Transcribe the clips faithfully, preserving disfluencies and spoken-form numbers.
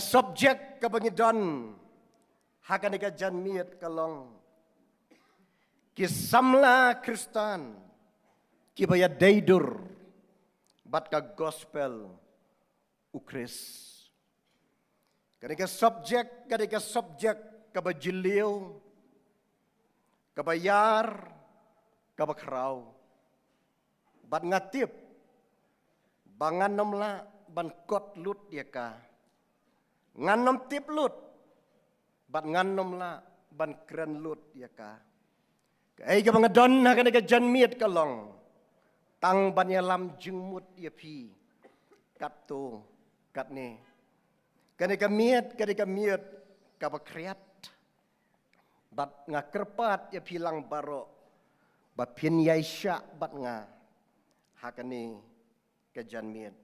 Subject kaba ngi don ha kane ka janmiet ka long ki samla Khristan kiba ïadei dur bad ka gospel u Khrist. Kane ka subject, kane ka subject kaba jylliew, kaba ïar, kaba khraw. Bad nga tip ba ngan ym lah ban kot lut ïa ka. Ngan ym tip lut bad ngan ym lah ban kren lut ïa ka. Kaei kaba nga don ha kane ka janmiet ka long tang ban ïalam jingmut ïa phi katto katne. Kane ka miet, kane ka miet kaba khriat. Bad nga kyrpad ïa phi lang baroh ba phin ïai shah bad nga ha kane ka janmiet.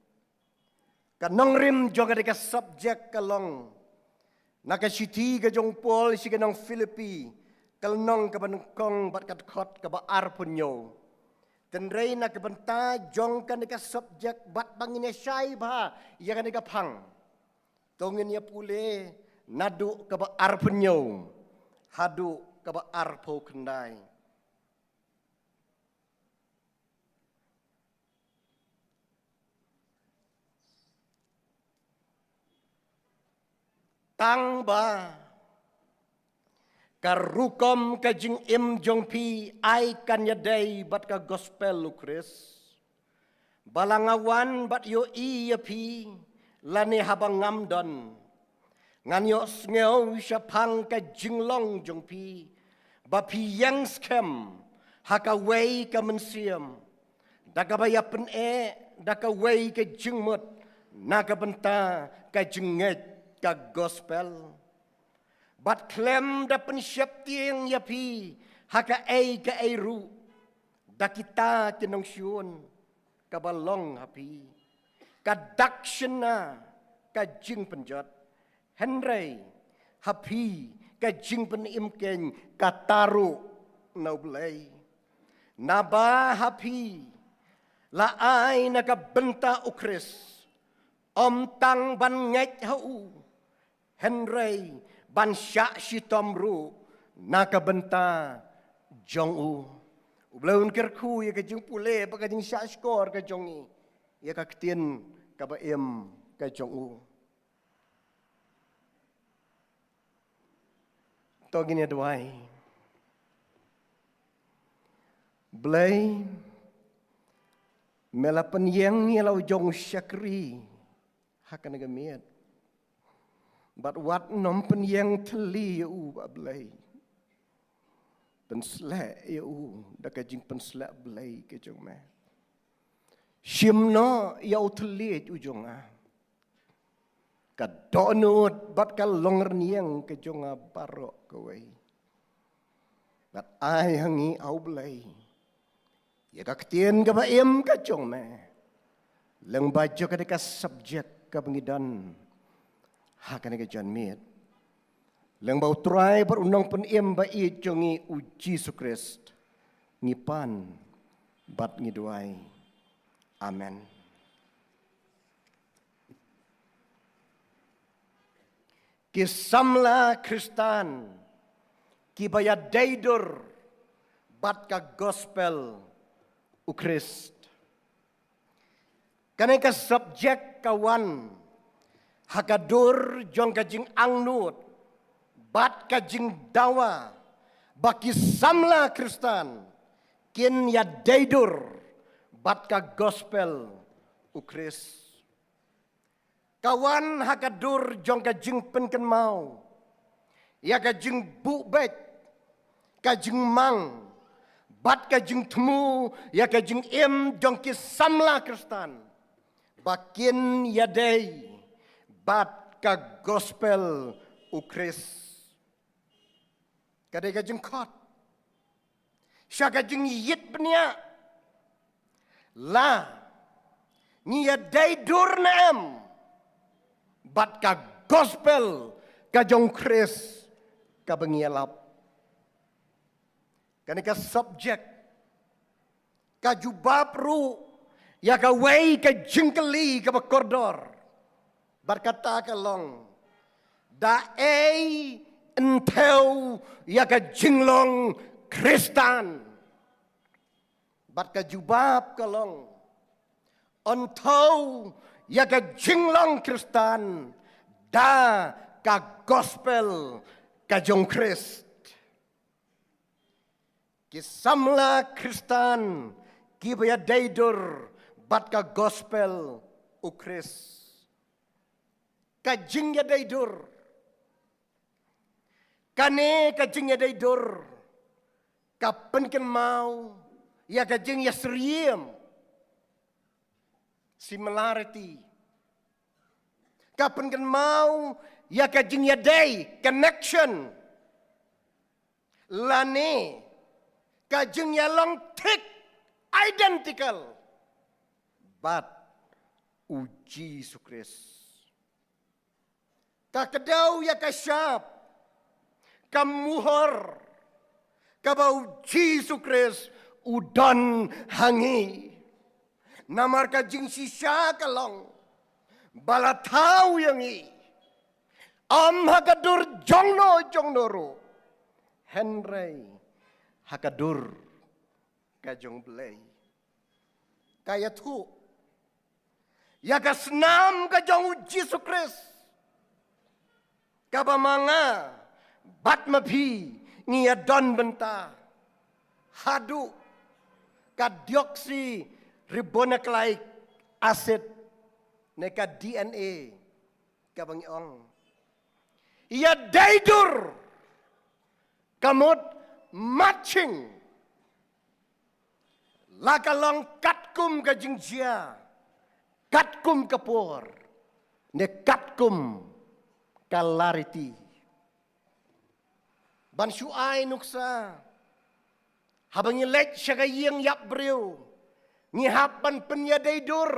Ka nongrim jong kane ka subject ka long na ka shithi ka jong Paul sha ki nong Philippi, ka lynnong kaba nyngkong bad ka dkhot kaba arphew hynñiew. Hynrei na ka bynta jong kane ka subject bad ba ngin ïa shai bha ïa kane ka phang, to ngin ïa pule naduh kaba arphew hynñiew haduh kaba arphew khyndai. Tang ba ka rukom ka jingim jong phi ai kan ïadei bad ka gospel u Khrist, ba la nga wan bad ïohi ïa phi lane haba ngam don, ngan ïohsngew shaphang ka jinglong jong phi ba phi ïeng skhem ha kawei ka mynsiem, da kaba ïa pyneh da kawei ka jingmut na ka bynta ka jingngeit ka gospel. Bad khlem da pynsheptieng ïa phi ha kaei kaei ruh da kita ki nongshun kaba long ha phi, ka dak shynna ka jingpynjot, hynrei ha phi ka jingpynim keiñ kata ruh na U Blei. Naba ha phi la ai na ka bynta u Khrist, ym tang ban ngeit ha u, hynrei ban shah shitom ruh na ka bynta jong u. U Blei un kyrkhu ïa ka jingpule bad ka jingshah shkor ka jong ngi ïa ka ktien kaba im ka jong u. To ngin ïa duwai. Blei, me la pynïeng ïa la u jong u shakri ha kane ka miet. Bad wat nym pynïeng thylli ïa u, Bah Blei. Pynshlur ïa u da ka jingpynshlur Blei ka jong me. Shim noh ïa u thylliej u jong nga, ka dohnud bad ka longrynïeng ka jong nga baroh kawei. Bad ai ha ngi, A Blei, ïa ka ktien kaba im ka jong me lyngba jong kane ka subject kaba ngi don ha kane ka janmiet. Lyngba U Trai bad U Nongpynim ba ïeit jong ngi U Jisu Khrist ngi pan bad ngi duwai. Amen. Ki samla Khristan kiba ïadei dur bad ka gospel u Khrist. Kane ka subject ka wan ha ka dur jong ka jingangnud bad ka jingdawa ba ki samla Khristan kin ïadei dur bad ka gospel u Khrist. Ka wan ha ka dur jong ka jingpynkynmaw ïa ka jingbuh beit, ka jingmang bad ka jingthmu ïa ka jingim jong ki samla Khristan ba kin ïadei bad ka gospel u Khrist. Ka dei ka jingkhot sha ka jingïit bniah la ngi ïadei dur ne em bad ka gospel ka jong Khrist kaba ngi ïalap. Kane ka subject ka jubab ruh ïa kawei ka jingkylli kaba kordor. Bad kata ka long, Da ei yn thew ïa ka jinglong Khristan? Bad ka jubab ka long, yn thew ïa ka jinglong Khristan da ka gospel ka jong Khrist. Ki samla Khristan kiba ïadei dur bad ka gospel u Khrist. Ka jingïadei dur. Kane ka jingïadei dur ka pynkynmaw ïa ka jingïasyriem, similarity. Ka pynkynmaw ïa ka jingïadei, connection, lane ka jingïalong thik, identical, bad u Jisu Khrist. Ka kdew ïa ka shap, ka muhor kaba u Jisu Khrist u don ha ngi. Namar ka jingshisha ka long ba la thaw ïa ngi, ym ha ka dur jongno jongno ruh, hynrei ha ka dur ka jong U Blei. Ka ïathuh ïa ka snam ka jong u Jisu Khrist, kaba ma nga bad ma phi ngi ïadon bynta, haduh ka deoxyribonucleic acid ne ka D N A, kaba ngi ong ïadei dur, ka mut matching. La ka long katkum ka jingjia, katkum ka por, ne katkum ka la riti. Ban shu ai nuksa, haba ngi leit sha ka ïing ïap briew, ngi hap ban pynïadei dur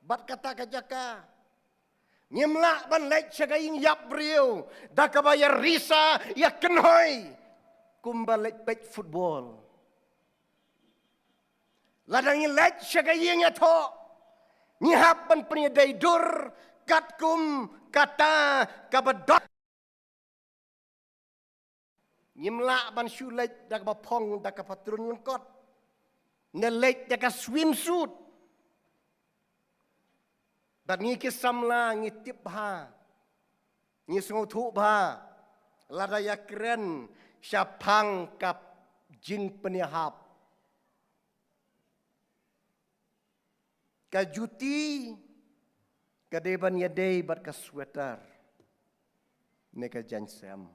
bad kata ka jaka. Ngim lah ban leit sha ka ïing ïap briew da kaba ïarisa ïakynhoi kumba leit peit football. Lada ngi leit sha ka ïing ïathoh, ngi hap ban pynïadei dur katkum kata kaba don. Ngim lah ban shu leit da kaba phong, da ka patrun lyngkot, ne leit da ka swimsuit. Bad ngi ki samla ngi tip bha, ngi sngewthuh bha, lada ïakren shaphang ka jingpynïahap. Ka juti ka dei ban ïadei bad ka sweater ne ka jaiñsem.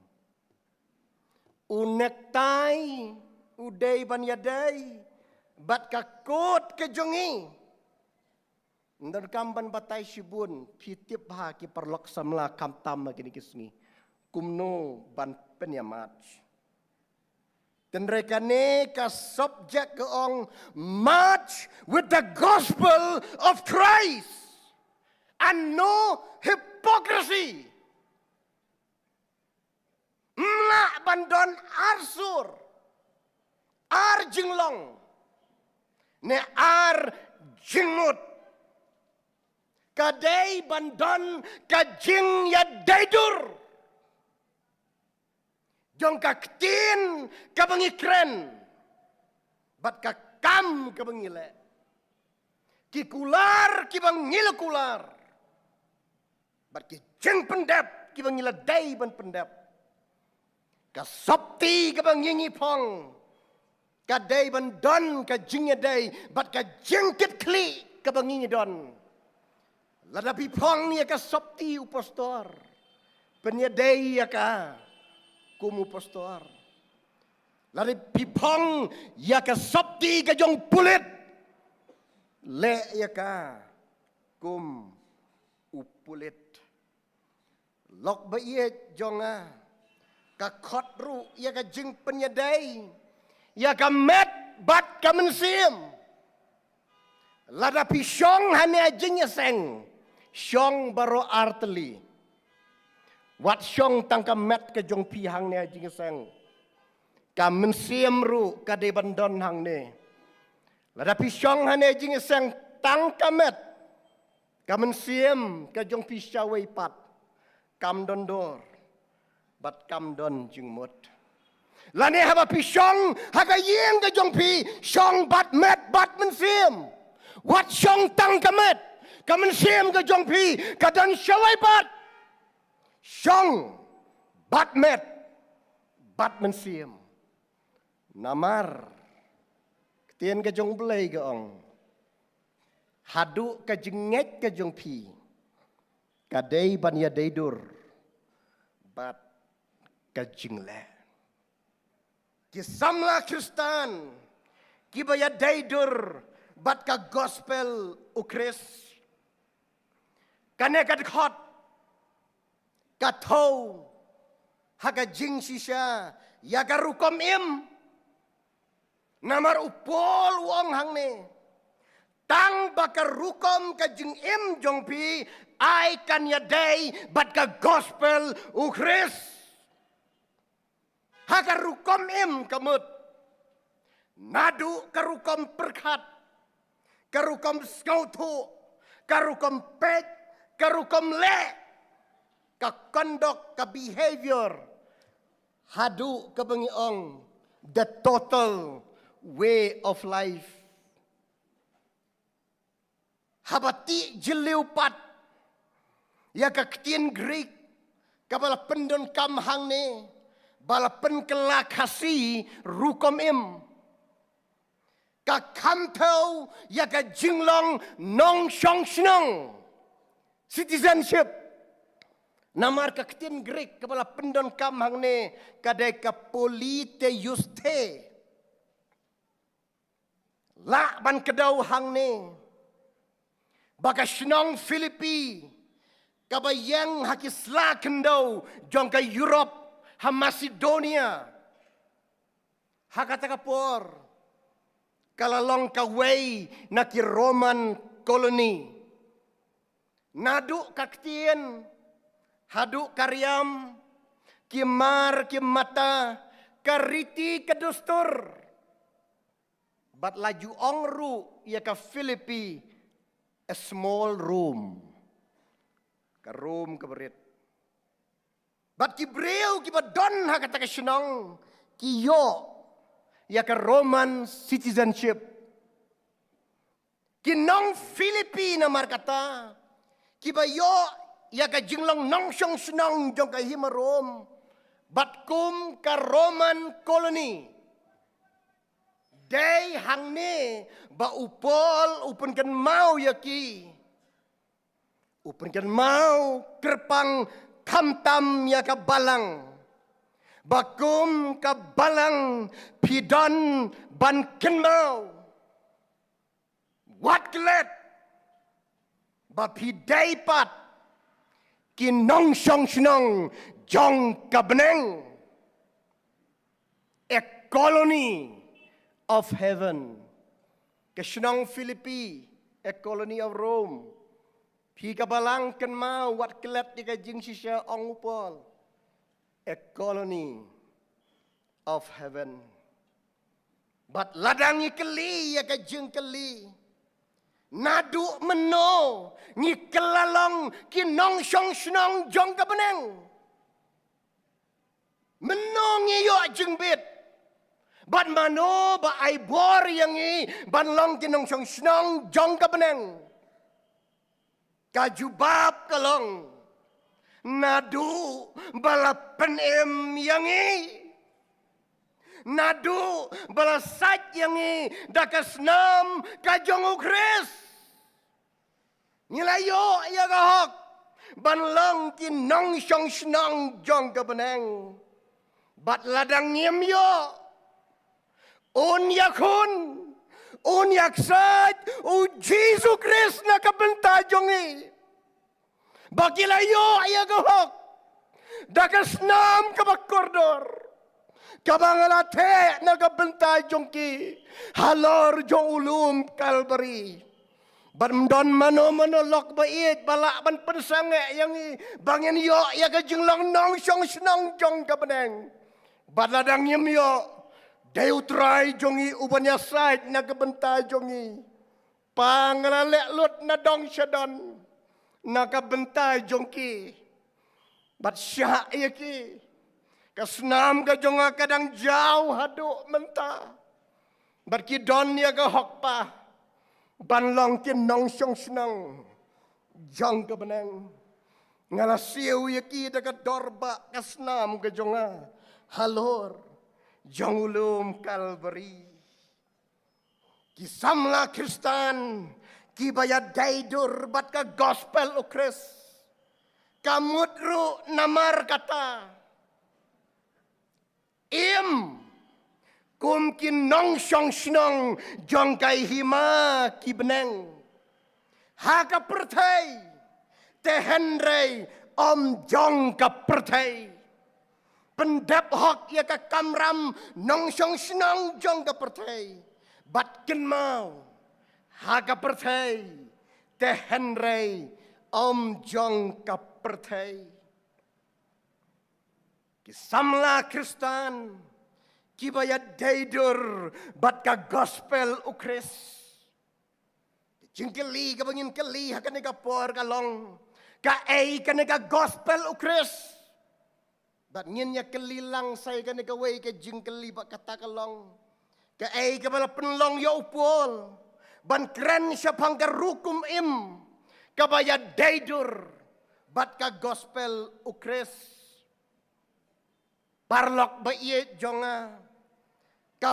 U necktie u dei ban ïadei bad ka kot ka jong ngi. Ym donkam ban batai shibun, phi tip bha ki paralok samla, khamtam ha kine ki sngi kumno ban pynïamatch. Hynrei kane ka subject ka ong, march with the gospel of Christ and no hypocrisy. Ym lah ban don ar sur, ar jinglong, ne ar jingmut. Ka dei ban don ka jingïadei dur jong ka ktien kaba ngi kren bad ka kam kaba ngi leh. Ki kular kiba ngi la kular bad ki jingpyndep kiba ngi la dei ban pyndep. Ka sopti kaba ngi ngi phong ka dei ban don ka jingïadei bad ka jingkitkhlieh kaba ngi ngi don. Lada phi phong ïa ka sopti u pastor, pynïadei ïa ka kum u pastor. Lada phi phong ïa ka sopti ka jong pulit, leh ïa ka kum u pulit. Lok ba ïeit jong nga, ka khot ruh ïa ka jingpynïadei ïa ka met bad ka mynsiem. Lada phi shong hangne ha jingïaseng, shong baroh artylli. Wat shong tang ka met ka jong phi hangne ha jingïaseng, ka mynsiem ruh ka dei ban don hangne. Lada phi shong hangne ha jingïaseng tang ka met, ka mynsiem ka jong phi shawei pat, Kam don dur bad kam don jingmut. Lane haba phi shong ha ka ïing ka jong phi, shong bad met bad mynsiem. Wat shong tang ka met, ka mynsiem ka jong phi ka don shawei pat. Shong bad met bad mynsiem. Namar ktien ka jong Blei ka ong, haduh ka jingngeit ka jong phi ka dei ban ïadei dur bad ka jingleh. Ki samla Khristan kiba ïadei dur bad ka gospel u Khrist, kane ka dkhot ka thew ha ka jingshisha ïa ka rukom im. Namar u Paul u ong hangne, tang ba ka rukom ka jingim jong phi ai kan ïadei bad ka gospel u Khrist. Ha ka rukom im ka mut, naduh ka rukom pyrkhat, ka rukom sngewthuh, ka rukom peit, ka rukom leh, ka conduct, ka behavior, haduh kaba ngi ong the total way of life. Haba tih jylliew pat ïa ka ktien Greek kaba la pyndonkam hangne, ba la pynkylla Khasi rukom im, ka kham thew ïa ka jinglong nongshong shnong, citizenship. Namar ka ktien Greek kaba la pyndonkam hangne ka dei ka politeuste. Lah ban kdew hangne ba ka shnong Philippi, kaba ïeng ha ki sla khyndew jong ka Europe, ha Macedonia, ha kata ka por ka la long kawei na ki Roman colony. Naduh ka ktien haduh ka riam, ki mar ki mata, ka riti ka dustur. Bad la ju ong ruh ïa ka Philippi a small Rome, ka Rome kaba rit. Bad ki briew kiba don ha kata ka shnong ki ïoh ïa ka Roman citizenship. Ki nong Philippi namar kata kiba ïoh ïa ka jinglong nongshong shnong jong ka hima Rome bad kum ka Roman colony. Dei hangne ba u Paul u pynkynmaw ïa ki, u pynkynmaw kyrpang khamtam ïa ka balang, ba kum ka balang phi don ban kynmaw. Wat klet ba phi dei pat ki nongshong shnong jong ka bneng, a colony of heaven. Ka shnong Philippi, a colony of Rome. Phi ka balang kynmaw, wat klet ïa ka jingshisha, ong u Paul, a colony of heaven. Bad lada ngi kylli ïa ka jingkylli, naduh mynno ngi kylla long ki nongshong shnong jong ka bneng? Mynno ngi ïoh jingbit? Bad mano ba ai bor ïa ngi ban long ki nongshong shnong jong ka bneng? Ka jubab ka long, naduh ba la pynim ïa ngi, naduh ba la sait ïa ngi da ka snam ka jong u Khrist. Ngi la ïoh ïa ka hok ban long ki nongshong shnong jong ka bneng. Bad lada ngim ïoh, un ïakhun, un ïaksait u Jisu Khrist na ka bynta jong ngi, ba ki la ïoh ïa ka hok da ka snam kaba kordor, kaba nga la theh na ka bynta jong ki halor jong u lum Kalbari. Bad ym don mano mano lok ba ïeit ba lah ban pynsangeh ïa ngi ba ngin ïoh ïa ka jinglong nongshong shnong jong ka bneng. Bad lada ngim ïoh, dei u Trai jong ngi uban ïasait na ka bynta jong ngi. Pa, nga la leh lut na dong sha don na ka bynta jong ki. Bad shah ïa ki, ka snam ka jong nga ka dang jaw haduh mynta. Bad ki don ïa ka hok pa ban long ki nongshong shnong jong ka bneng. Nga la siew ïa ki da ka dor ba ka snam ka jong nga halor jong u lum Kalbari. Ki samla Khristan kiba ïadei dur bad ka gospel u Khrist, ka mut ruh namar kata, im kum ki nongshong shnong jong ka hima ki bneng ha ka pyrthei, te hynrei ym jong ka pyrthei. Pyndep hok ïa ka kamram nongshong shnong jong ka pyrthei, bad kynmaw, ha ka pyrthei, te hynrei ym jong ka pyrthei. Ki samla Khristan kiba ïadei dur bad ka gospel u Khrist. Jingkylli kaba ngin kylli ha kane ka por ka long, kaei kane ka gospel u Khrist? Bad ngin ïa kylli lang sa ïa kane kawei ka jingkylli ba kata ka long, kaei kaba la pynlong ïa u Paul ban kren shaphang ka rukom im kaba ïadei dur bad ka gospel u Khrist? Paralok ba ïeit jong nga, ka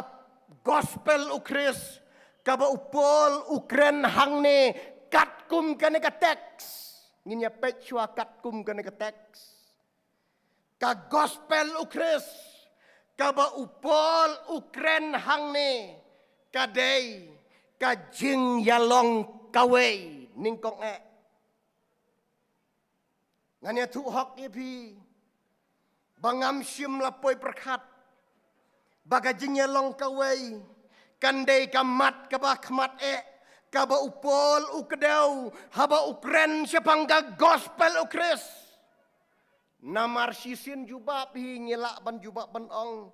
gospel u Khrist kaba u Paul u kren hangne katkum kane ka teks. Ngin ïa peit shuwa katkum kane ka teks. Ka gospel u Khrist kaba u Paul u kren hangne ka dei ka jingïalong kawei, nyngkong eh. Ngan ïathuh hok ïa phi ba ngam shym la poi pyrkhat ba ka jingïalong kawei kan dei ka mat kaba khmat eh kaba u Paul u kdew haba u kren shaphang ka gospel u Khrist. Namar shisien jubab hi ngi lah ban jubab ban ong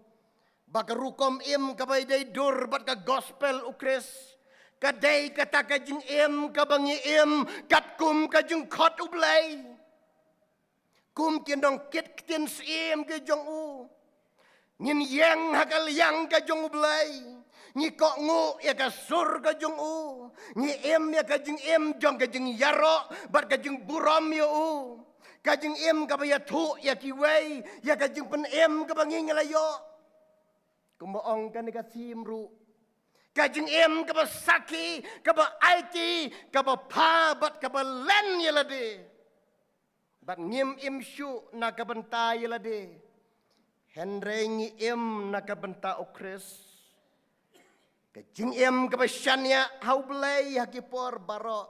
ba ka rukom im kaba ïadei dur bad ka gospel u Khrist ka dei kata ka jingim kaba ngi im katkum ka jingkhot U Blei. Kum ki nongkit ktien syiem ki jong u, ngin ïeng ha ka liang ka jong U Blei. Ngi kohnguh ïa ka sur ka jong u. Ngi im ïa ka jingim jong ka jingïaroh bad ka jingburom ïa u. Ka jingim kaba ïathuh ïa kiwei ïa ka jingpynim kaba ngi ngi la ïoh. Kumba ong kane ka thim ruh, ka jingim kaba sakhi, kaba aiti, kaba pha bad kaba len ïa lade. Bad ngim im shuh na ka bynta ïa lade, hynrei ngi im na ka bynta u Khrist. Ka jingim kaba shaniah ha U Blei ha ki por baroh.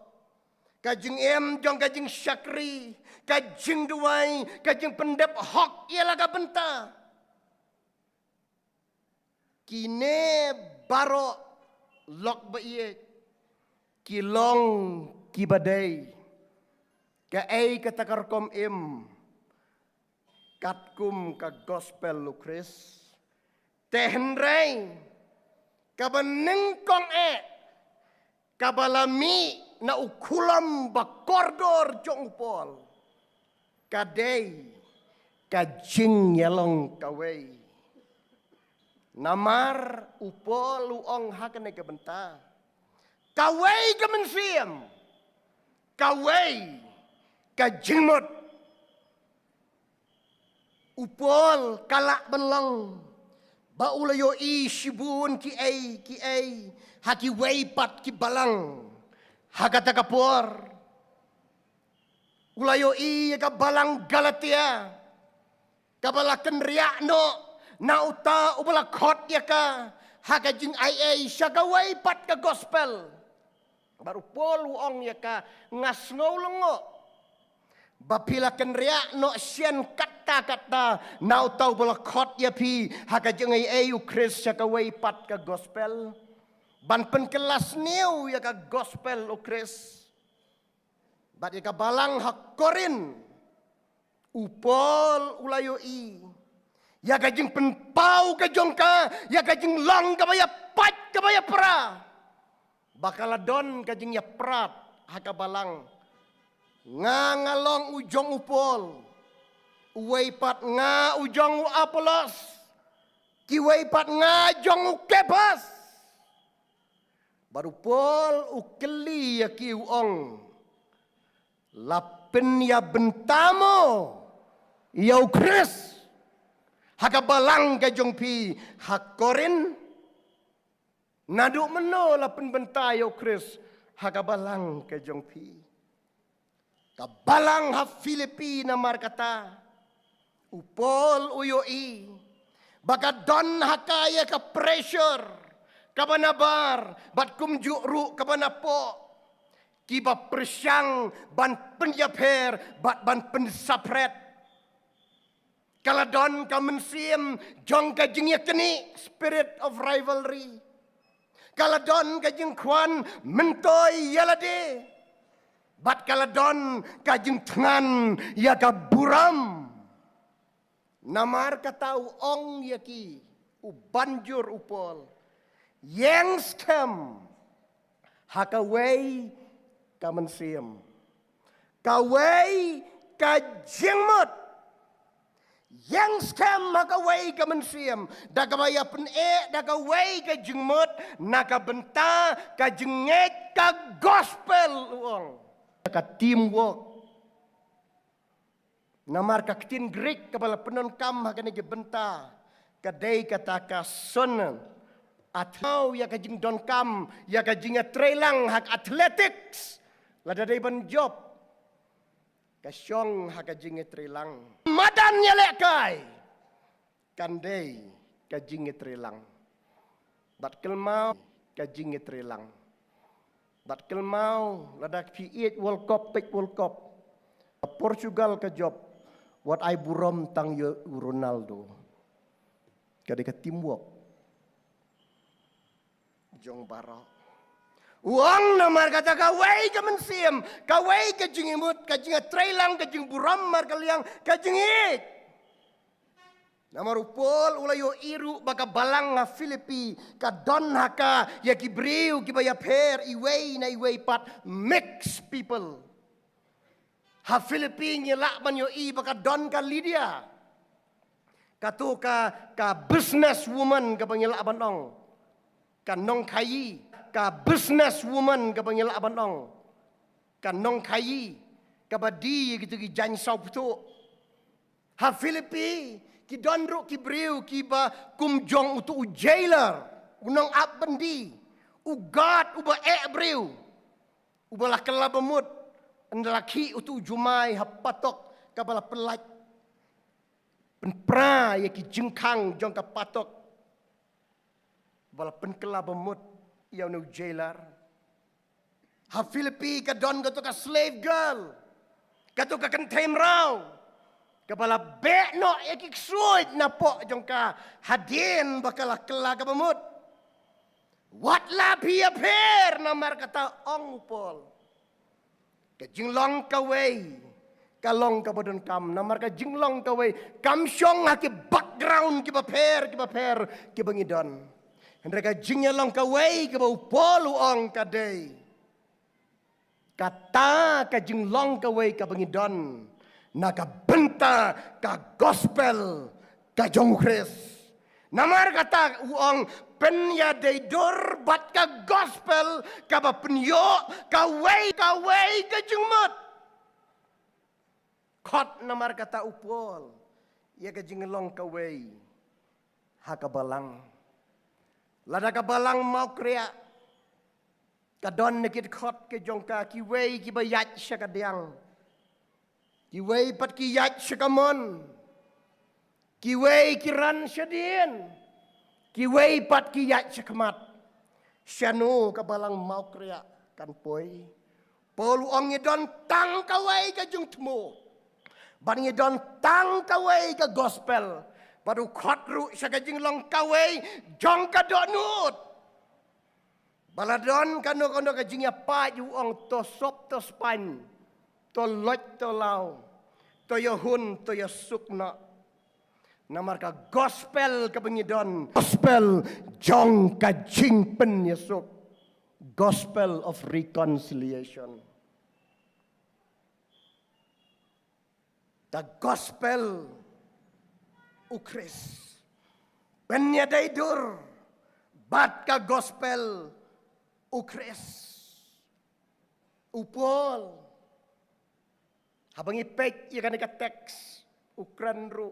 Ka jingim jong ka jingshakri, ka jingduwai, ka jingpyndep hok ïa la ka bynta. Kine baroh, lok ba ïeit, ki long kiba dei kaei kata ka rukom im katkum ka gospel u Khrist. Te hynrei kaba nyngkong eh kaba la mih na u khulom ba kordor jong u Paul ka dei ka jingïalong kawei. Namar u Paul u ong ha kane ka bynta, kawei ka mynsiem, kawei ka jingmut. U Paul ka lah ban long ba u la ïohi shibun kiei kiei ha kiwei pat ki balang ha kata ka por. U la ïohi ïa ka balang Galatia kaba la kynriah noh na uta uba la khot ïa ka ha ka jingaiei sha kawei pat ka gospel. Bad u Paul u ong ïa ka, nga sngew lyngngoh ba phi la kynriah noh shen katta katta na uta uba la khot ïa phi ha ka jingaiei u Khrist sha kawei pat ka gospel, ban pynkylla sniew ïa ka gospel u Khrist. Bad ïa ka balang ha Korinth, u Paul u la ïohi ïa ka jingpynpaw ka jong ka ïa ka jinglong kaba ïapait kaba ïapra. Ba ka la don ka jingïapra ha ka balang. Nga nga long u jong u Paul, Uwei pat nga u jong u Apollos, kiwei pat nga jong u Kephas. Bad u Paul u kylli ïa ki u ong, la pynïabynta mo ïa u Khrist ha ka balang ka jong phi ha Korinth? Naduh mynno la pynbynta ïa u Khrist ha ka balang ka jong phi? Ka balang ha Philippi namar kata u Paul u ïohi ba ka don ha ka ïa ka pressure kaba nabar bad kumjuh ruh kaba napoh, kiba pyrshang ban pynïapher bad ban pynsapret. Ka la don ka mynsiem jong ka jingïaknieh, spirit of rivalry. Ka la don ka jingkhwan myntoi ïa lade. Bad ka la don ka jingthngan ïa ka burom. Namar kata u ong ïa ki, u banjur u Paul, ïeng skhem ha kawei ka mynsiem, kawei ka jingmut. Ïeng skhem ha kawei ka mynsiem, da kaba ïa pyneh da kawei ka jingmut na ka bynta ka jingngeit ka gospel, u ong. Ka teamwork. Namar ka ktien Greek kaba la pyndonkam ha kane ka bynta ka dei kata ka sonon. Athau ïa ka jingdonkam ïa ka jingïatreilang ha ka athletics. Lada dei ban jop, ka shong ha ka jingïatreilang. Madan ïalehkai kan dei ka jingïatreilang. Bad kynmaw ka jingïatreilang. Bad kynmaw lada phi ïeit World Cup, peit World Cup. Portugal ka jop, wat ai burom tang ïa u Ronaldo. Ka dei ka teamwork jong baroh. U ong namar kata kawei ka mynsiem, kawei ka jingimut, ka jingïatreilang, ka jingburom markylliang, ka jingïeit. Namar u Paul u la ïohi ruh ba ka balang ha Philippi ka don ha ka ïa ki briew kiba ïapher iwei na iwei pat, mixed people. Ha Philippi ngi lah ban ïohi ba ka don ka Lydia. Kato ka, ka business woman kaba ngi lah ban ong. Ka nongkhaïi, ka business woman kaba ngi lah ban ong. Ka nongkhaïi kaba die ïa kito ki jaiñ saw puthuh. Ha Philippi ki don ruh ki briew kiba kum jong uto u jailer, u nongap byndi, u guard uba eh briew, uba la kylla bamut ynda la khih uto u jumai ha patok kaba la pynlait. Pynpra ïa ki jingkhang jong ka patok ba la pynkylla bamut ïa une u jailer. Ha Philippi ka don kato ka slave girl, kato ka kynthei mraw, kaba la beh noh ïa ki ksuid napoh jong ka hadien ba ka la kylla ka bamut. Wat la phi ïapher, namar kata ong u Paul. Ka jinglong kawei ka long kaba donkam, namar ka jinglong kawei kam shong ha ki background kiba pher, kiba pher, kiba ngi don. Hynrei ka jingïalong kawei kaba u Paul u ong ka dei kata ka jinglong kawei kaba ngi don na ka bynta ka gospel ka jong u Khrist. Namar kata u ong, pynïadei dur bad ka gospel kaba pynïoh kawei kawei ka jingmut. Khot namar kata u Paul ïa ka jinglong kawei ha ka balang. Lada ka balang Mawkriah ka don na ki dkhot ki jong ka, kiwei kiba ïaid sha ka diang, kiwei pat ki ïaid sha ka mon, kiwei ki ran shadien, kiwei pat ki ïaid sha khmat. Shano ka balang Mawkriah kan poi? Paul u ong ngi don tang kawei ka jingthmu bad ngi don tang kawei ka gospel, bad u khot ruh sha ka jinglong kawei jong ka dohnud. Ba la don kano kano ka jingïapait, u ong to sop to spaiñ, to loit to law, to ïahun to ïasuk noh. Namar ka gospel kaba ngi don, gospel jong ka jingpynïasuk, gospel of reconciliation. Da gospel u Khrist. Pynïadei dur bad ka gospel u Khrist. U Paul, haba ngi peit ïa kane ka teks, u kren ruh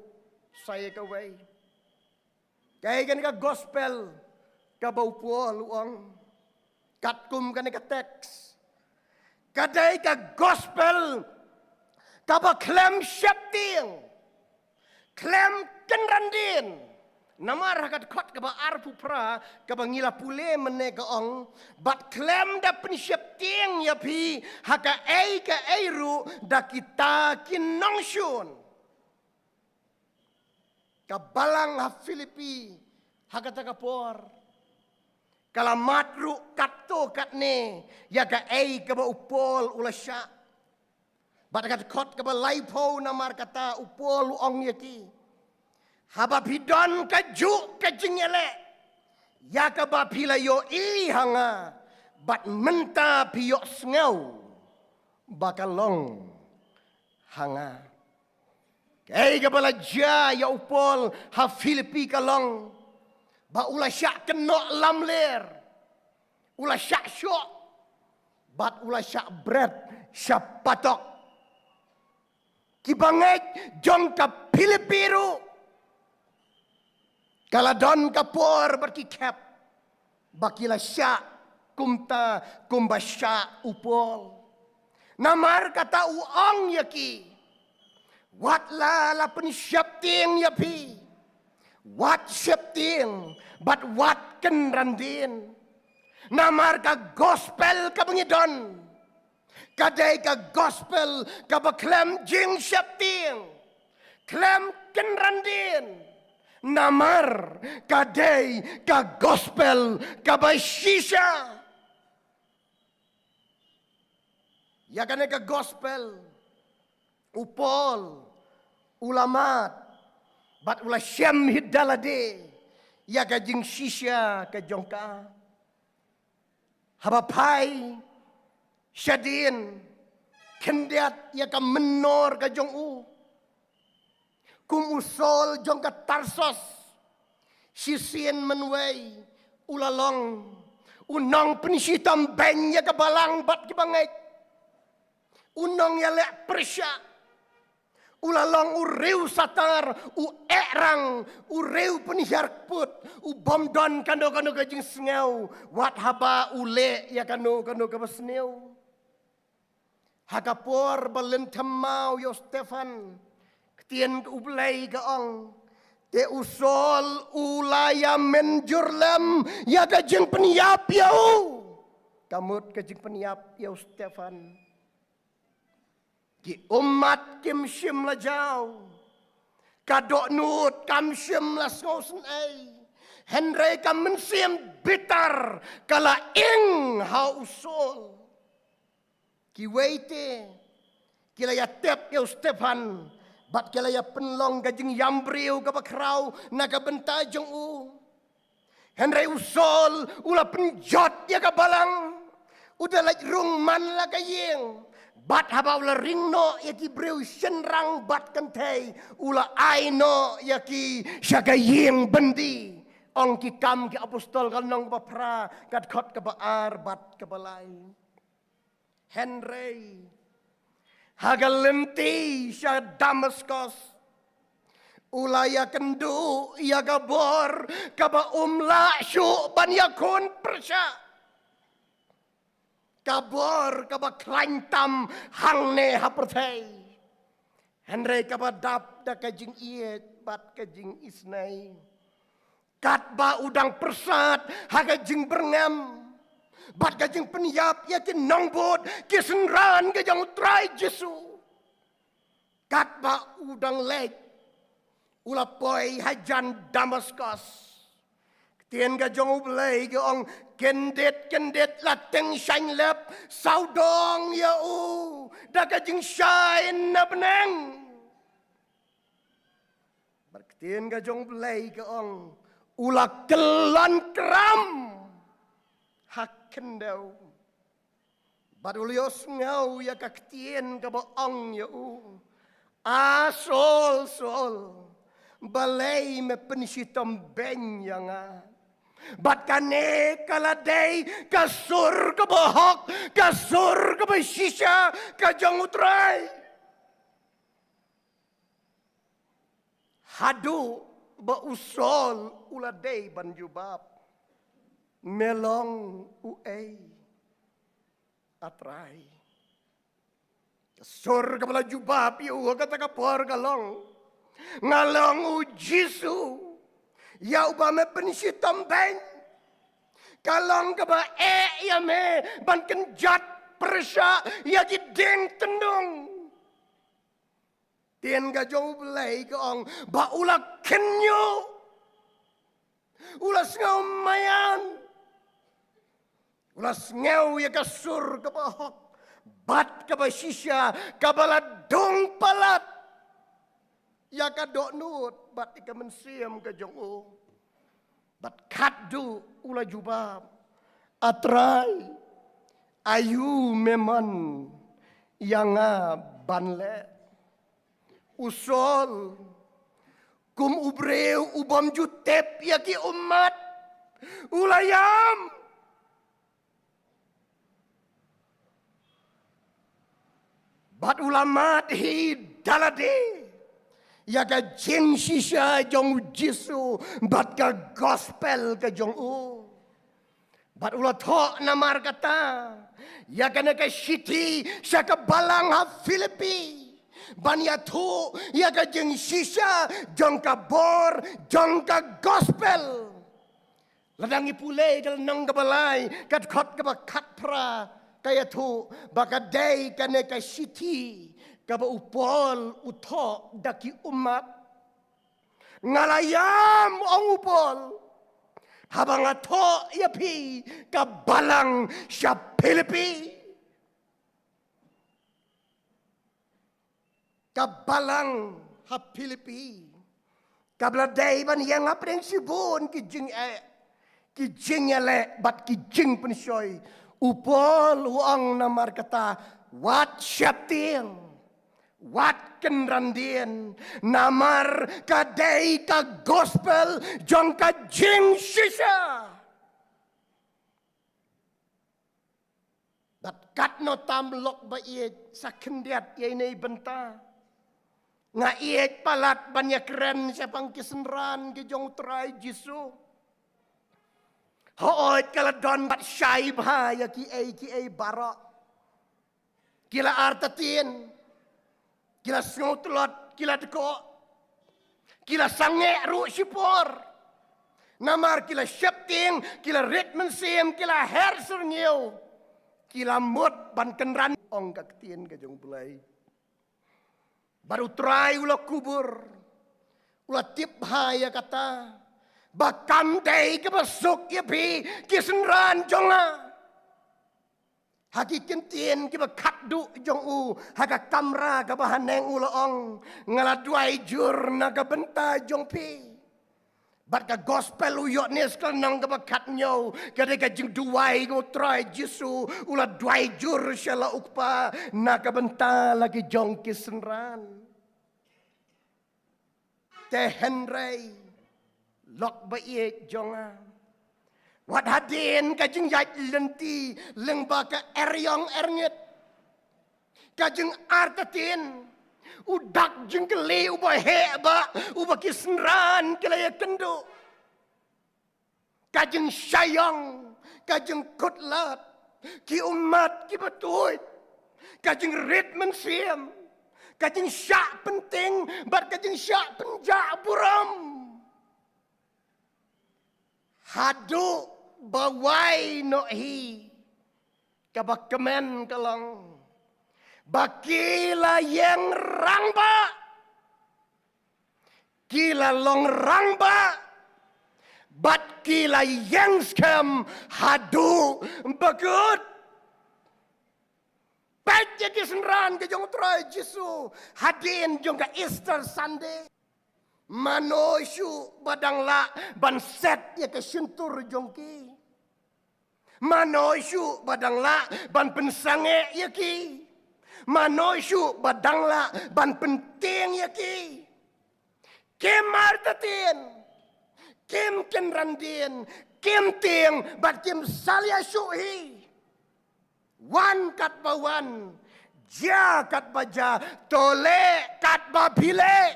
sa ïa kawei. Kaei kane ka gospel kaba u Paul u ong? Katkum kane ka teks, ka dei ka gospel kaba khlem sheptieng, khlem kynran dien. Namar ha ka dkhot kaba arphew phra kaba ngi la pule mynne ka ong, bad khlem da pynsheptieng ïa phi ha kaei kaei ruh da kita ki nongshun. Ka balang ha Philippi ha kata ka por ka la mad ruh katto katne ïa kaei kaba u Paul u la shah. Bad ka dkhot kaba laiphew namar kata u Paul u ong ïa ki, haba phi don kajuh ka jingïaleh ïa kaba phi la ïohi ha nga, bad mynta phi ïohsngew ba ka long ha nga. Kaei kaba la jia ïa u Paul ha Philippi ka long ba u la shah kynnoh lamler, u la shah shoh, bad u la shah bret sha patok. Ki bangeit jong ka Philippi ruh ka la don ka por bad ki khep ba ki la shah kumta kumba shah u Paul. Namar kata u ong ïa ki, wat la la pynsheptieng ïa phi, wat sheptieng bad wat kynran dien. Namar ka gospel kaba ngi don ka dei ka gospel kaba khlem jingsheptieng, khlem kynran dien. Namar ka dei ka gospel kaba shisha. Ïa kane ka gospel u Paul u la mad bad u la shem hi da lade ïa ka jingshisha ka jong ka. Haba phai shadien, khyndiat ïa ka mynnor ka jong u. Kum u Saul jong ka Tarsos, shisien mynwei u la long u nongpynshitom beiñ ïa ka balang bad ki bangeit. U nongïaleh pyrshah. U la long u riew satar, u ehrang, u riew pynhiar kput, u bym don kano kano ka jingsngew wat haba u leh ïa kano kano kaba sniew. Ha ka por ba lynthem maw ïa u Stephan, ktien ka U Blei ka ong, te u Saul u la ïa mynjur lem ïa ka jingpynïap ïa u. Ka mut ka jingpynïap ïa u Stephan. Ki ummat kim shym la jaw, ka dohnud kam shym la sngewsynei. Hynrei ka mynsiem bitar ka la ing ha u Saul. Kiwei te ki la ïa tep ïa u Stephan bad ki la ïa pynlong ka jingïam briew kaba khraw na ka bynta jong u. Hynrei u Saul u la pynjot ïa ka balang. U da leit rung man la ka ïing. Bad haba u la ring noh ïa ki briew shynrang bad kynthei, u la ai noh ïa ki sha ka ïing byndi. Ong Ki Kam ki Apostol ka lynnong kaba phra, ka dkhot kaba ar bad kaba lai. Hynrei ha ka lynti sha Damaskos, u la ïakynduh ïa ka bor kaba um lah shuh ban ïakhun pyrshah, ka bor kaba khlaiñ tam hangne ha pyrthei, hynrei kaba dap da ka jingïeit bad ka jingisynei. Katba u dang pyrsad ha ka jingbyrngem bad ka jingpynïap ïa ki nongbud, ki synran ka jong U Trai Jisu, katba u dang leit, u la poi hajan Damaskos. Ktien ka jong U Blei ka ong, kyndit kyndit la tyngshaiñ lep sawdong ïa u da ka jingshai na bneng. Bad ktien ka jong U Blei ka ong, u la kyllon kram ha khyndew. Bad u la ïohsngew ïa ka ktien kaba ong ïa u, A Saul, Saul, balei me pynshitom beiñ ïa nga? Bad kane ka la dei ka sur kaba hok, ka sur kaba shisha ka jong U Trai. Haduh ba u Saul u la dei ban jubab, me long uei, A Trai? Ka sur kaba la jubab ïa u ha kata ka por ka long, nga long U Jisu, ïa uba me pynshitom beiñ. Ka long kaba eh ïa me ban kynjat pyrshah ïa ki dieng tyndong. Ktien ka jong U Blei ka ong ba u la kynñiuh, u la sngew maïan, u la sngew ïa ka sur kaba hok bad kaba shisha kaba la dung palat ïa ka dohnud bad ïa ka mynsiem ka jong u. Bad khatduh u la jubab, A Trai, aïu me mon ïa nga ban leh? U Saul, kum u briew u bym ju tip ïa ki ummat, u la ïam. Bad u la mad hi da lade ïa ka jingshisha jong U Jisu bad ka gospel ka jong u. Bad u la thoh namar kata ïa kane ka shithi sha ka balang ha Philippi, ban ïathuh ïa ka jingshisha jong ka bor jong ka gospel. Lada ngi pule ka lynnong kaba lai, ka dkhot kaba khatphra, ka ïathuh ba ka dei kane ka shithi kaba u Paul u thoh da ki ummat. Nga la ïam, ong u Paul, haba nga thoh ïa phi ka balang sha Philippi. Ka balang ha Philippi kaba la dei ban ïeng hapdeng shibun ki jingeh, ki jingïaleh bad ki jingpynshoi. U Paul u ong namar kata, wat sheptieng, wat kynran dien, namar ka dei ka gospel jong ka jingshisha. Bad katno tam lok ba ïeit, sa khyndiat ïa ine i bynta nga ïeit palat ban ïakren shaphang ki synran ki jong U Trai Jisu. Hooid, ka la don bad shai bha ïa kiei kiei baroh. Ki la artatien, ki la sngewtlot, ki la dkoh, ki la sangeh ruh shipor. Namar ki la sheptieng, ki la rit mynsiem, ki la her syrngiew, ki la mut ban kynran, ong ka ktien ka jong U Blei. Bad U Trai u la kubur, u la tip bha ïa kata ba kam dei kaba suk ïa phi ki synran jong nga. Ha ki kyntien kiba khatduh jong u ha ka kamra kaba haneng u la ong, nga la duwai jur na ka bynta jong phi. Bad ka gospel u Ïoannis ka lynnong kaba khathynñiew ka dei ka jingduwai ka U Trai Jisu, u la duwai jur sha la U Kpa na ka bynta la ki jong ki synran. Te hynrei lok ba ïeit jong nga, wat hadien ka jingïaid lynti lyngba ka eriong erngit, ka jingartatien, u dak jingkylli uba heh bha uba ki synran ki la ïakynduh, ka jingshaiong, ka jingkhutlad, ki ummat kiba tuid, ka jingrit mynsiem, ka jingshah pynting bad ka jingshah pynjah burom. Haduh ba wai noh hi, kaba kmen ka long ba ki la ïeng rangbah, ki la long rangbah bad ki la ïeng skhem haduh ba kut. Peit ïa ki synran ka jong U Trai Jisu hadien jong ka Easter Sunday. Mano shuh ba dang lah ban set ïa ka shyntur jong ki? Mano shuh ba dang lah ban pynsangeh ïa ki? Mano shuh ba dang lah ban pyntieng ïa ki? Kim artatien, kim kynran dien, kim tieng bad kim salia shuh hi. Wan katba wan, jia katba jia, to leh katba phi leh,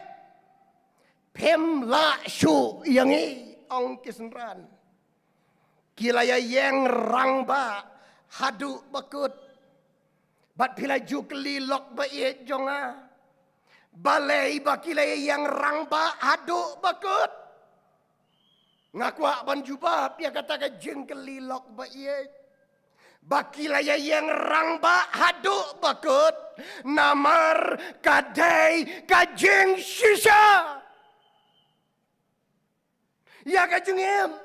phim lah shuh ïa ngi, ong ki synran. Ki la ïa ïeng rangbah haduh ba kut. Bad phi la ju kylli lok ba ïeit jong nga, balei ba ki la ïa ïeng rangbah haduh ba kut? Nga kwah ban jubab ïa kata ka jingkylli lok ba ïeit, ba ki la ïa ïeng rangbah haduh ba kut namar ka dei ka jingshisha. Ïa ka jingim,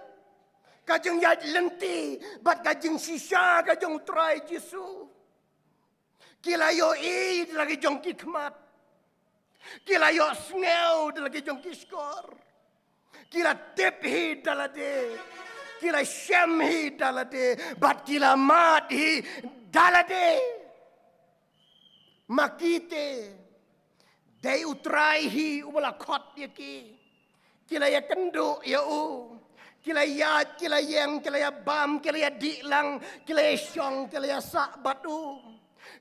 ka jingïaid lynti bad ka jingshisha ka jong U Trai Jisu. Ki la ïohi da la ki jong ki khmat. Ki la ïohsngew da la ki jong ki shkor. Ki la tip hi da lade. Ki la shem hi da lade bad ki la mad hi da lade. Ma ki te, dei U Trai hi uba la khot ïa ki. Ki la ïakynduh ïa u. Ki la ïaid, ki la ïeng, ki la ïabam, ki la ïadih lang, ki la ïashong, ki la ïasah bad u.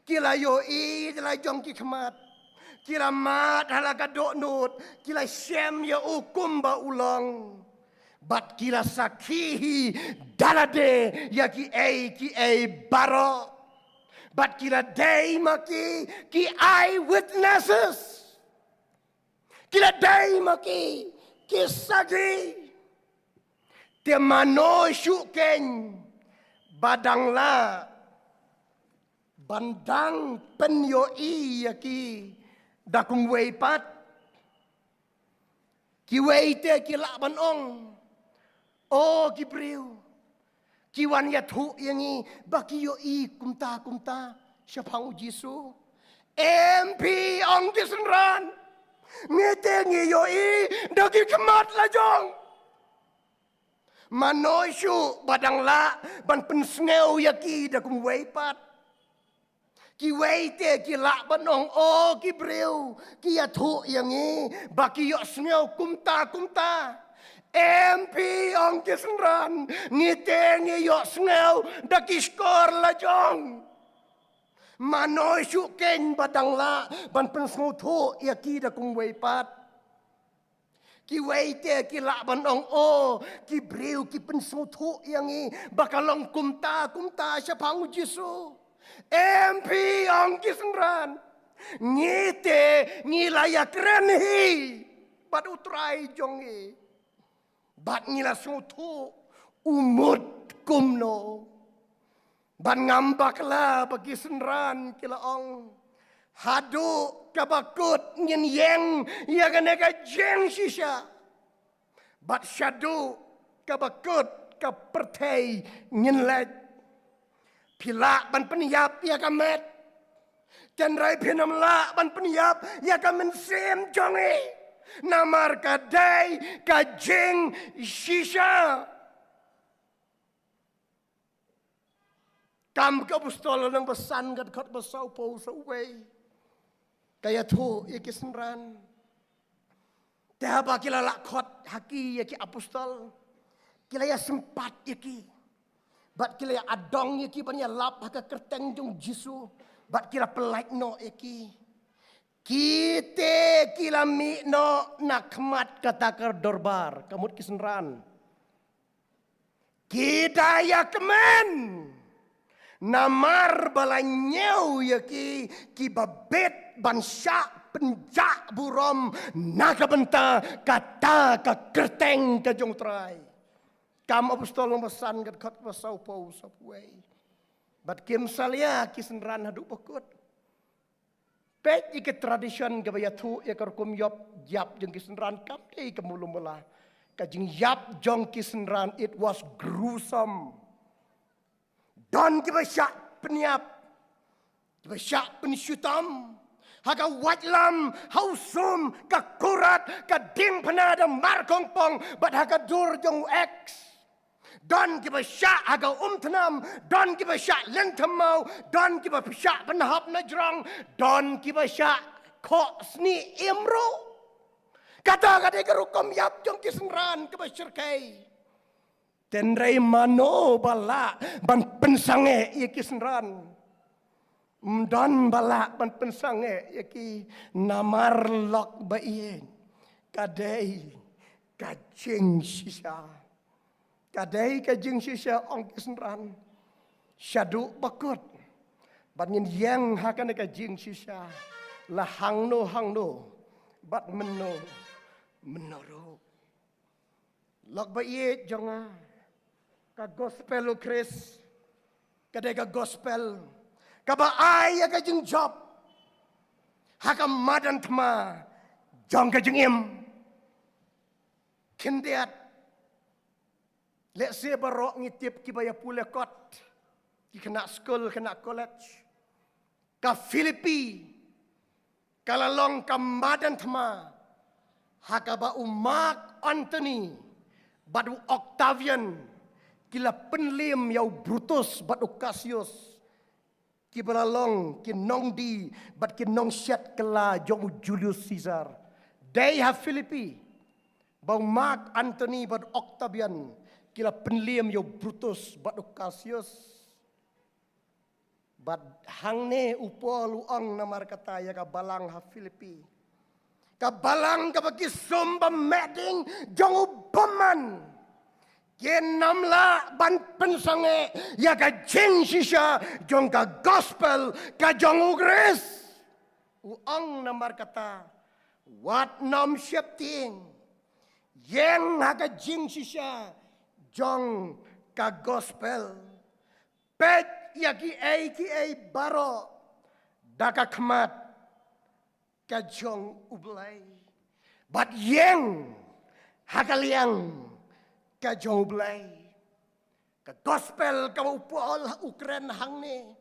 Ki la ïohi da la jong ki khmat. Ki la mad ha la ka dohnud, ki la shem ïa u kumba u long. Bad ki la sakhi hi da lade ïa kiei kiei baroh. Bad ki la dei ma ki, ki eyewitnesses. Ki la dei ma ki, ki sakhi. Te mano shuh keiñ ba dang lah ban dang pynïohi ïa ki da kumwei pat. Kiwei te ki lah ban ong, o ki briew, ki wan ïathuh ïa ngi ba ki ïohi kumta kumta shaphang U Jisu. Em phi, ong ki synran, ngi te ngi ïohi da ki khmat la jong. Mano shuh ba dang lah ban pynsngew ïa ki da kumwei pat. Kiwei te ki lah ban ong, o ki briew, ki ïathuh ïa ngi ba ki ïohsngew kumta kumta. Em phi, ong ki synran, ngi te ngi ïohsngew da ki shkor la jong. Mano shuh keiñ ba dang lah ban pynsngewthuh ïa ki da kumwei pat. Kiwei te ki lah ban ong, o ki briew, ki pynsngewthuh ïa ngi ba ka long kumta kumta shaphang U Jisu. Em phi, ong ki synran, ngi te ngi la ïakren hi bad U Trai jong ngi bad ngi la sngewthuh u mut kumno. Bad ngam bakla ba ki synran ki la ong, haduh kaba kut ngin ïeng ïa kane ka jingshisha. Bad shaduh kaba kut ka pyrthei ngin leit. Phi lah ban pynïap ïa ka met, hynrei phin ym lah ban pynïap ïa ka mynsiem jong ngi, namar ka dei ka jingshisha. Kam ki Apostol lynnong ba san, ka dkhot ba sawphew sawei. Ka ïathuh ïa ki synran. Te haba ki la lah khot ha ki ïa ki apostol, ki la ïa sympat ïa ki bad ki la ïa adong ïa ki ban ïalap ha ka kyrteng jong U Jisu bad ki la pyllait noh ïa ki. Ki te ki la mih noh na khmat kata ka dorbar, ka mut ki synran. Ki da ïa kmen namar ba la ñiew ïa ki kiba bit ban shah pynjah burom na ka bynta kata ka kyrteng ka jong U Trai. Kam Apostol lynnong ba san, ka dkhot ba sawphew sawphew wei. Bad kim salia ki synran haduh ba kut. Peit ïa ka tradition kaba ïathuh ïa ka rukom ïap, ïap jong ki synran, kam dei ka mluh mala. Ka jingïap jong ki synran, it was gruesome. Don kiba shah pynïap, kiba shah pynshitom ha ka waitlam, ha u sum, ka kurat, ka diengphna da mar kongpong, bad ha ka dur jong u X. Don kiba shah ha ka umthnam, don kiba shah lynthem maw, don kiba shah pynhap na jrong, don kiba shah khoh snieh im ruh. Kata ka dei ka rukom ïap jong ki synran kaba shyrkhei. Hynrei mano ba lah ban pynsangeh ïa ki synran? Ym don ba lah ban pynsangeh ïa ki. Namar lok ba ïeit, ka dei ka jingshisha. Ka dei ka jingshisha, ong ki synran. Shaduh ba kut, bad ngin ïeng ha kane ka jingshisha la hangno hangno, bad mynno mynno ruh. Lok ba ïeit jong nga, ka gospel u Khrist ka dei ka gospel kaba ai ïa ka jingjop ha ka madan thma jong ka jingim. Khyndiat, lehse baroh ngi tip kiba ïa pule kot, ki khynnah skul, khynnah college. Ka Philippi ka la long ka madan thma ha kaba u Mark Antony bad u Octavian ki la pynliem ïa u Brutus bad u Cassius, kiba la long ki nongdie bad ki nongshet kylla jong u Julius Caesar. Dei ha Philippi ba u Mark Antony bad u Octavian ki la pynliem ïa u Brutus bad u Cassius. Bad hangne u Paul u ong namar kata ïa ka balang ha Philippi, ka balang kaba ki sum ba meh ding jong u bymman, kin ym lah ban pynsangeh ïa ka jingshisha jong ka gospel ka jong u Khrist. U ong namar kata, wat nym sheptieng, ïeng ha ka jingshisha jong ka gospel. Peit ïa kiei kiei baroh da ka khmat ka jong U Blei, bad ïeng ha ka liang ka jong U Blei. Ka gospel kaba u Paul u kren hangne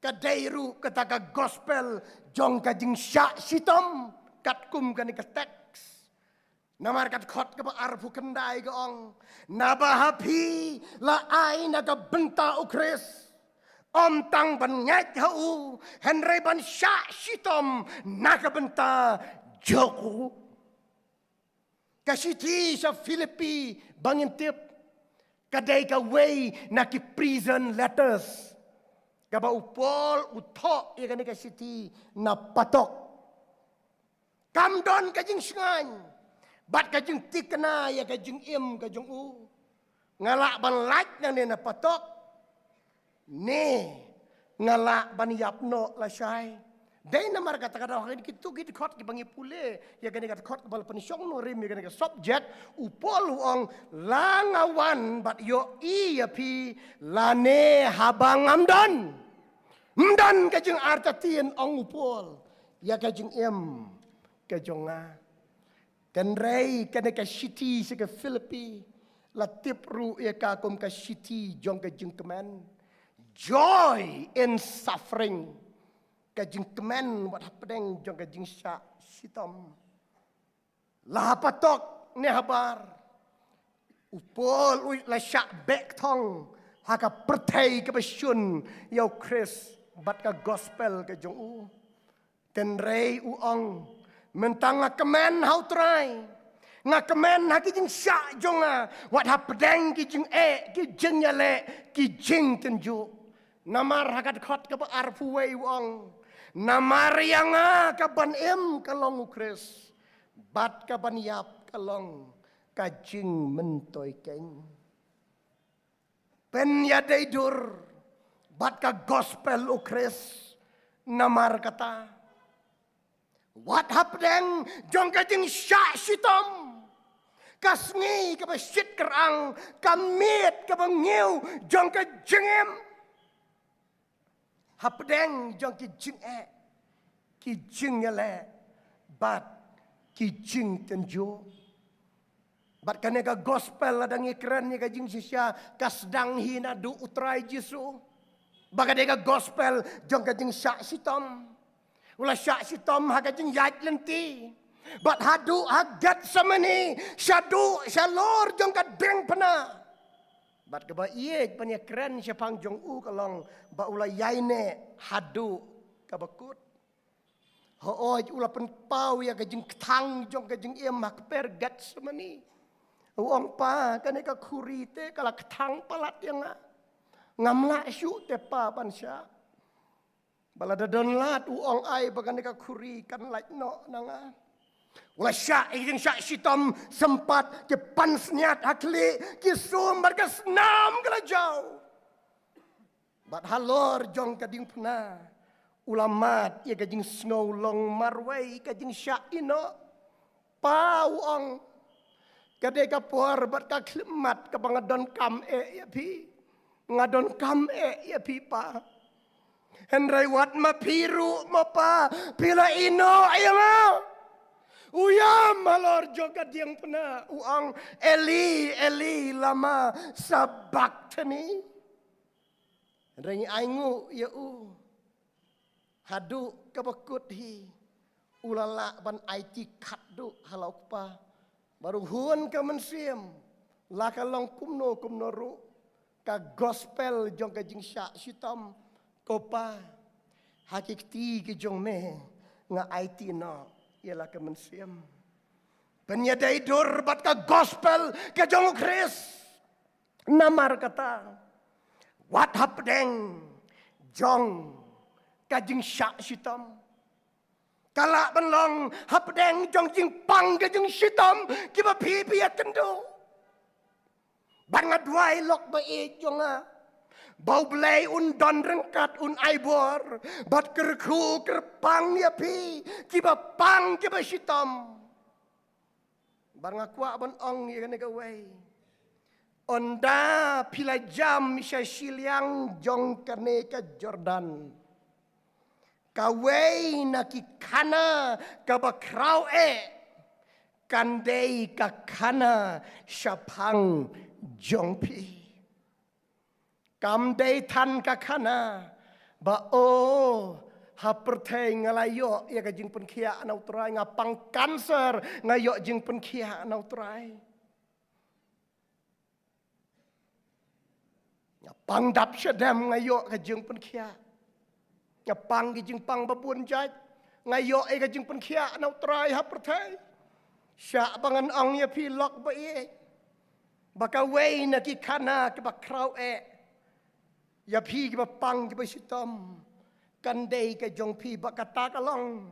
ka dei ruh kata ka gospel jong ka jingshah shitom, katkum kane ka teks. Namar ka dkhot kaba arphew khyndai ka ong, naba ha phi la ai na ka bynta u Khrist, ym tang ban ngeit ha u, hynrei ban shah shitom na ka bynta jong u. Ka shithi sha Philippi ba ngin tip, ka dei kawei na ki prison letters kaba u Paul u thoh ïa kane ka shithi na patok. Kam don ka jingshngaiñ bad ka jingthikna ïa ka jingim ka jong u. Nga lah ban lait nangne na patok, ne nga lah ban ïap noh lashai. Dei namar kata ka daw ha kito ki dkhot kiba ngi pule ïa kane ka dkhot kaba la pynshong nongrim ïa kane ka subject, u Paul u ong, la nga wan bad ïohi ïa phi, lane haba ngam don. Ym don ka jingartatien, ong u Paul, ïa ka jingim ka jong nga. Hynrei kane ka shithi sha ki Philippi la tip ruh ïa ka kum ka shithi jong ka jingkmen. Joy in suffering. Ka jingkmen wat hapdeng jong ka jingshah shitom. La ha patok ne habar, u Paul u la shah beh kthong ha ka pyrthei kaba shun ïa u Khrist bad ka gospel ka jong u. Hynrei u ong, mynta nga kmen ha u Trai, nga kmen ha ki jingshah jong nga, wat hapdeng ki jingeh, ki jingïaleh, ki jingtynjuh. Namar ha ka dkhot kaba arphew wei u ong, namar ïa nga ka ban im ka long u Khrist, bad ka ban ïap ka long ka jingmyntoi keiñ. Pynïadei dur bad ka gospel u Khrist. Namar kata, wat hapdeng jong ka jingshah shitom, ka sngi kaba shit kyrang, ka miet kaba ngiew jong ka jingim, hapdeng jong ki jingeh, ki jingïaleh bad ki jingtynjuh. Bad kane ka gospel lada ngi kren ïa ka jingshisha, ka sdang hi naduh u Trai Jisu. Ba ka dei ka gospel jong ka jingshah shitom. U la shah shitom ha ka jingïaid lynti. Bad haduh ha Gethsemane, shaduh shalor jong ka diengphna, Bad kaba ïeit ban ïakren shaphang jong u ka long ba u la ïaineh haduh kaba kut. Hooid, u la pynpaw ïa ka jingkthang jong ka jingim ha kper Getsemani. U ong, Pa, kane ka khuri te ka la kthang palat ïa nga. Ngam lah shuh te, Pa, ban shah. Ba lada don lad, u ong, ai ba kane ka khuri kan lait noh na nga. U la shah ïa ka jingshah shitom, sympat ki pansngiat ha khlieh, ki sum bad ka snam ka la jaw. Bad halor jong ka diengphna u la mad ïa ka jingsngew long marwei, ka jingshah ïehnoh. Pa, u ong, ka dei ka por bad ka khyllipmat kaba nga donkam eh ïa phi. Nga donkam eh ïa phi, Pa. Hynrei wat ma phi ruh, ma Pa, phi la ïehnoh ïa nga. U ïam halor jong ka diengphna, u ong, Eli, Eli, lama sabakthani? Hynrei ngi ainguh ïa u, haduh kaba kut hi u la lah ban aiti khatduh ha la u Kpa. Bad u hun ka mynsiem, la ka long kumno kumno ruh, ka gospel jong ka jingshah shitom, ko Pa, ha ki kti ki jong me nga aiti noh ïa la ka mynsiem. Pynïadei dur bad ka gospel ka jong u Khrist. Namar kata, wat hapdeng jong ka jingshah shitom, ka lah ban long hapdeng jong jingpang ka jingshitom kiba phi phi ïakynduh. Bad nga duwai lok ba ïeit jong nga ba U Blei un don ryngkat, un ai bor bad kyrkhu kyrpang ïa phi kiba pang kiba shitom. Bad nga kwah ban ong ïa kane kawei. Ynda phi la jam sha shiliang jong kane ka Jordan, kawei na ki khana kaba khraw eh kan dei ka khana shaphang jong phi. Kam dei than ka khana ba, o, ha pyrthei nga la ïoh ïa ka jingpynkhiah na U Trai, nga pang cancer, nga ïoh jingpynkhiah na U Trai. Nga pang dap shadem, nga ïoh ka jingpynkhiah. Nga pang ki jingpang babun jait, nga ïoh ïa ka jingpynkhiah na U Trai ha pyrthei. Shah ba ngan ong ïa phi lok ba ïeit, ba kawei na ki khana kiba khraw eh ïa phi kiba pang kiba shitom kan dei ka jong phi, ba kata ka long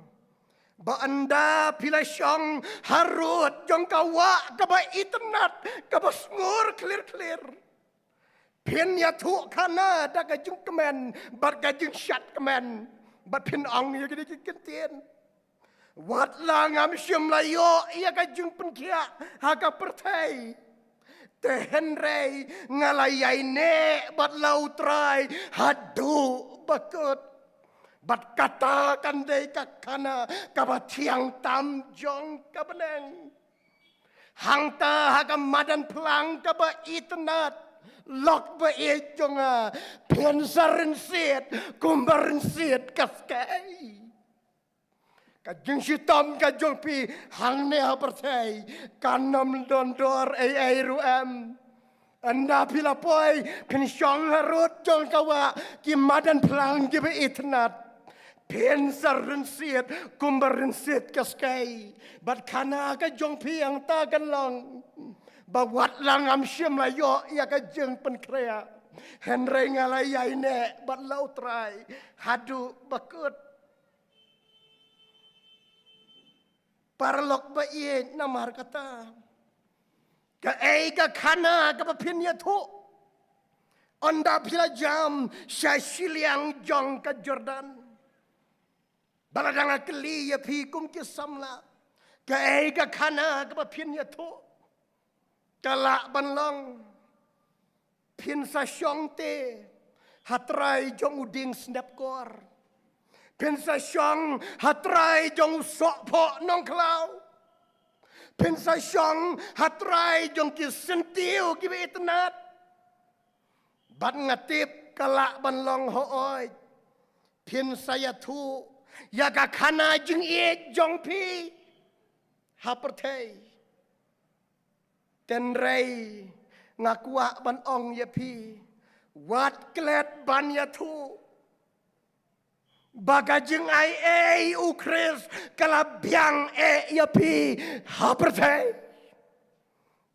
ba ynda phi la shong harud jong ka wah kaba itynnat, kaba sngur khlir khlir, phin ïathuh khana da ka jingkmen bad ka jingshad kmen, bad phin ong ïa kine ki kyntien: Wat la ngam shym la ïoh ïa ka jingpynkhiah ha ka pyrthei, te hynrei nga la ïaineh bad la U Trai haduh ba kut. Bad kata kan dei ka khana kaba thiang tam jong ka bneng. Hangta ha ka madan phlang kaba itynnat, lok ba ïeit jong nga, phin sa rynsied kumba rynsied ka skei. Ka jingshitom ka jong phi hangne ha pyrthei kan ym don dor ei ei ruh em. Ynda phi la poi, phin shong harud jong ka wah, ki madan phlang kiba itynnat, phin sa rynsied kumba rynsied ka skei. Bad khana ka jong phi hangta kan long ba wat la ngam shym la ïoh ïa ka jingpynkhreh, hynrei nga la ïaineh bad la U Trai haduh ba kut. Paralok ba ïeit, namar kata, kaei ka khana kaba phin ïathuh ynda phi la jam sha shiliang jong ka Jordan? Ba la dang kylli ïa phi kum ki samla, kaei ka khana kaba phin ïathuh? Ka lah ban long phin sa shong te ha trai jong u dieng snep kor. Phin sa shong ha trai jong u sohphoh nongkhlaw. Phin sa shong ha trai jong ki syntiew kiba itynnat. Bad nga tip ka lah ban long, hooid, phin sa ïathuh ïa ka khana jingïeit jong phi ha pyrthei. Hynrei Nga kwah ban ong ïa phi, wat klet ban ïathuh ba ka jingaiei u Khrist ka la biang eh ïa phi ha pyrthei.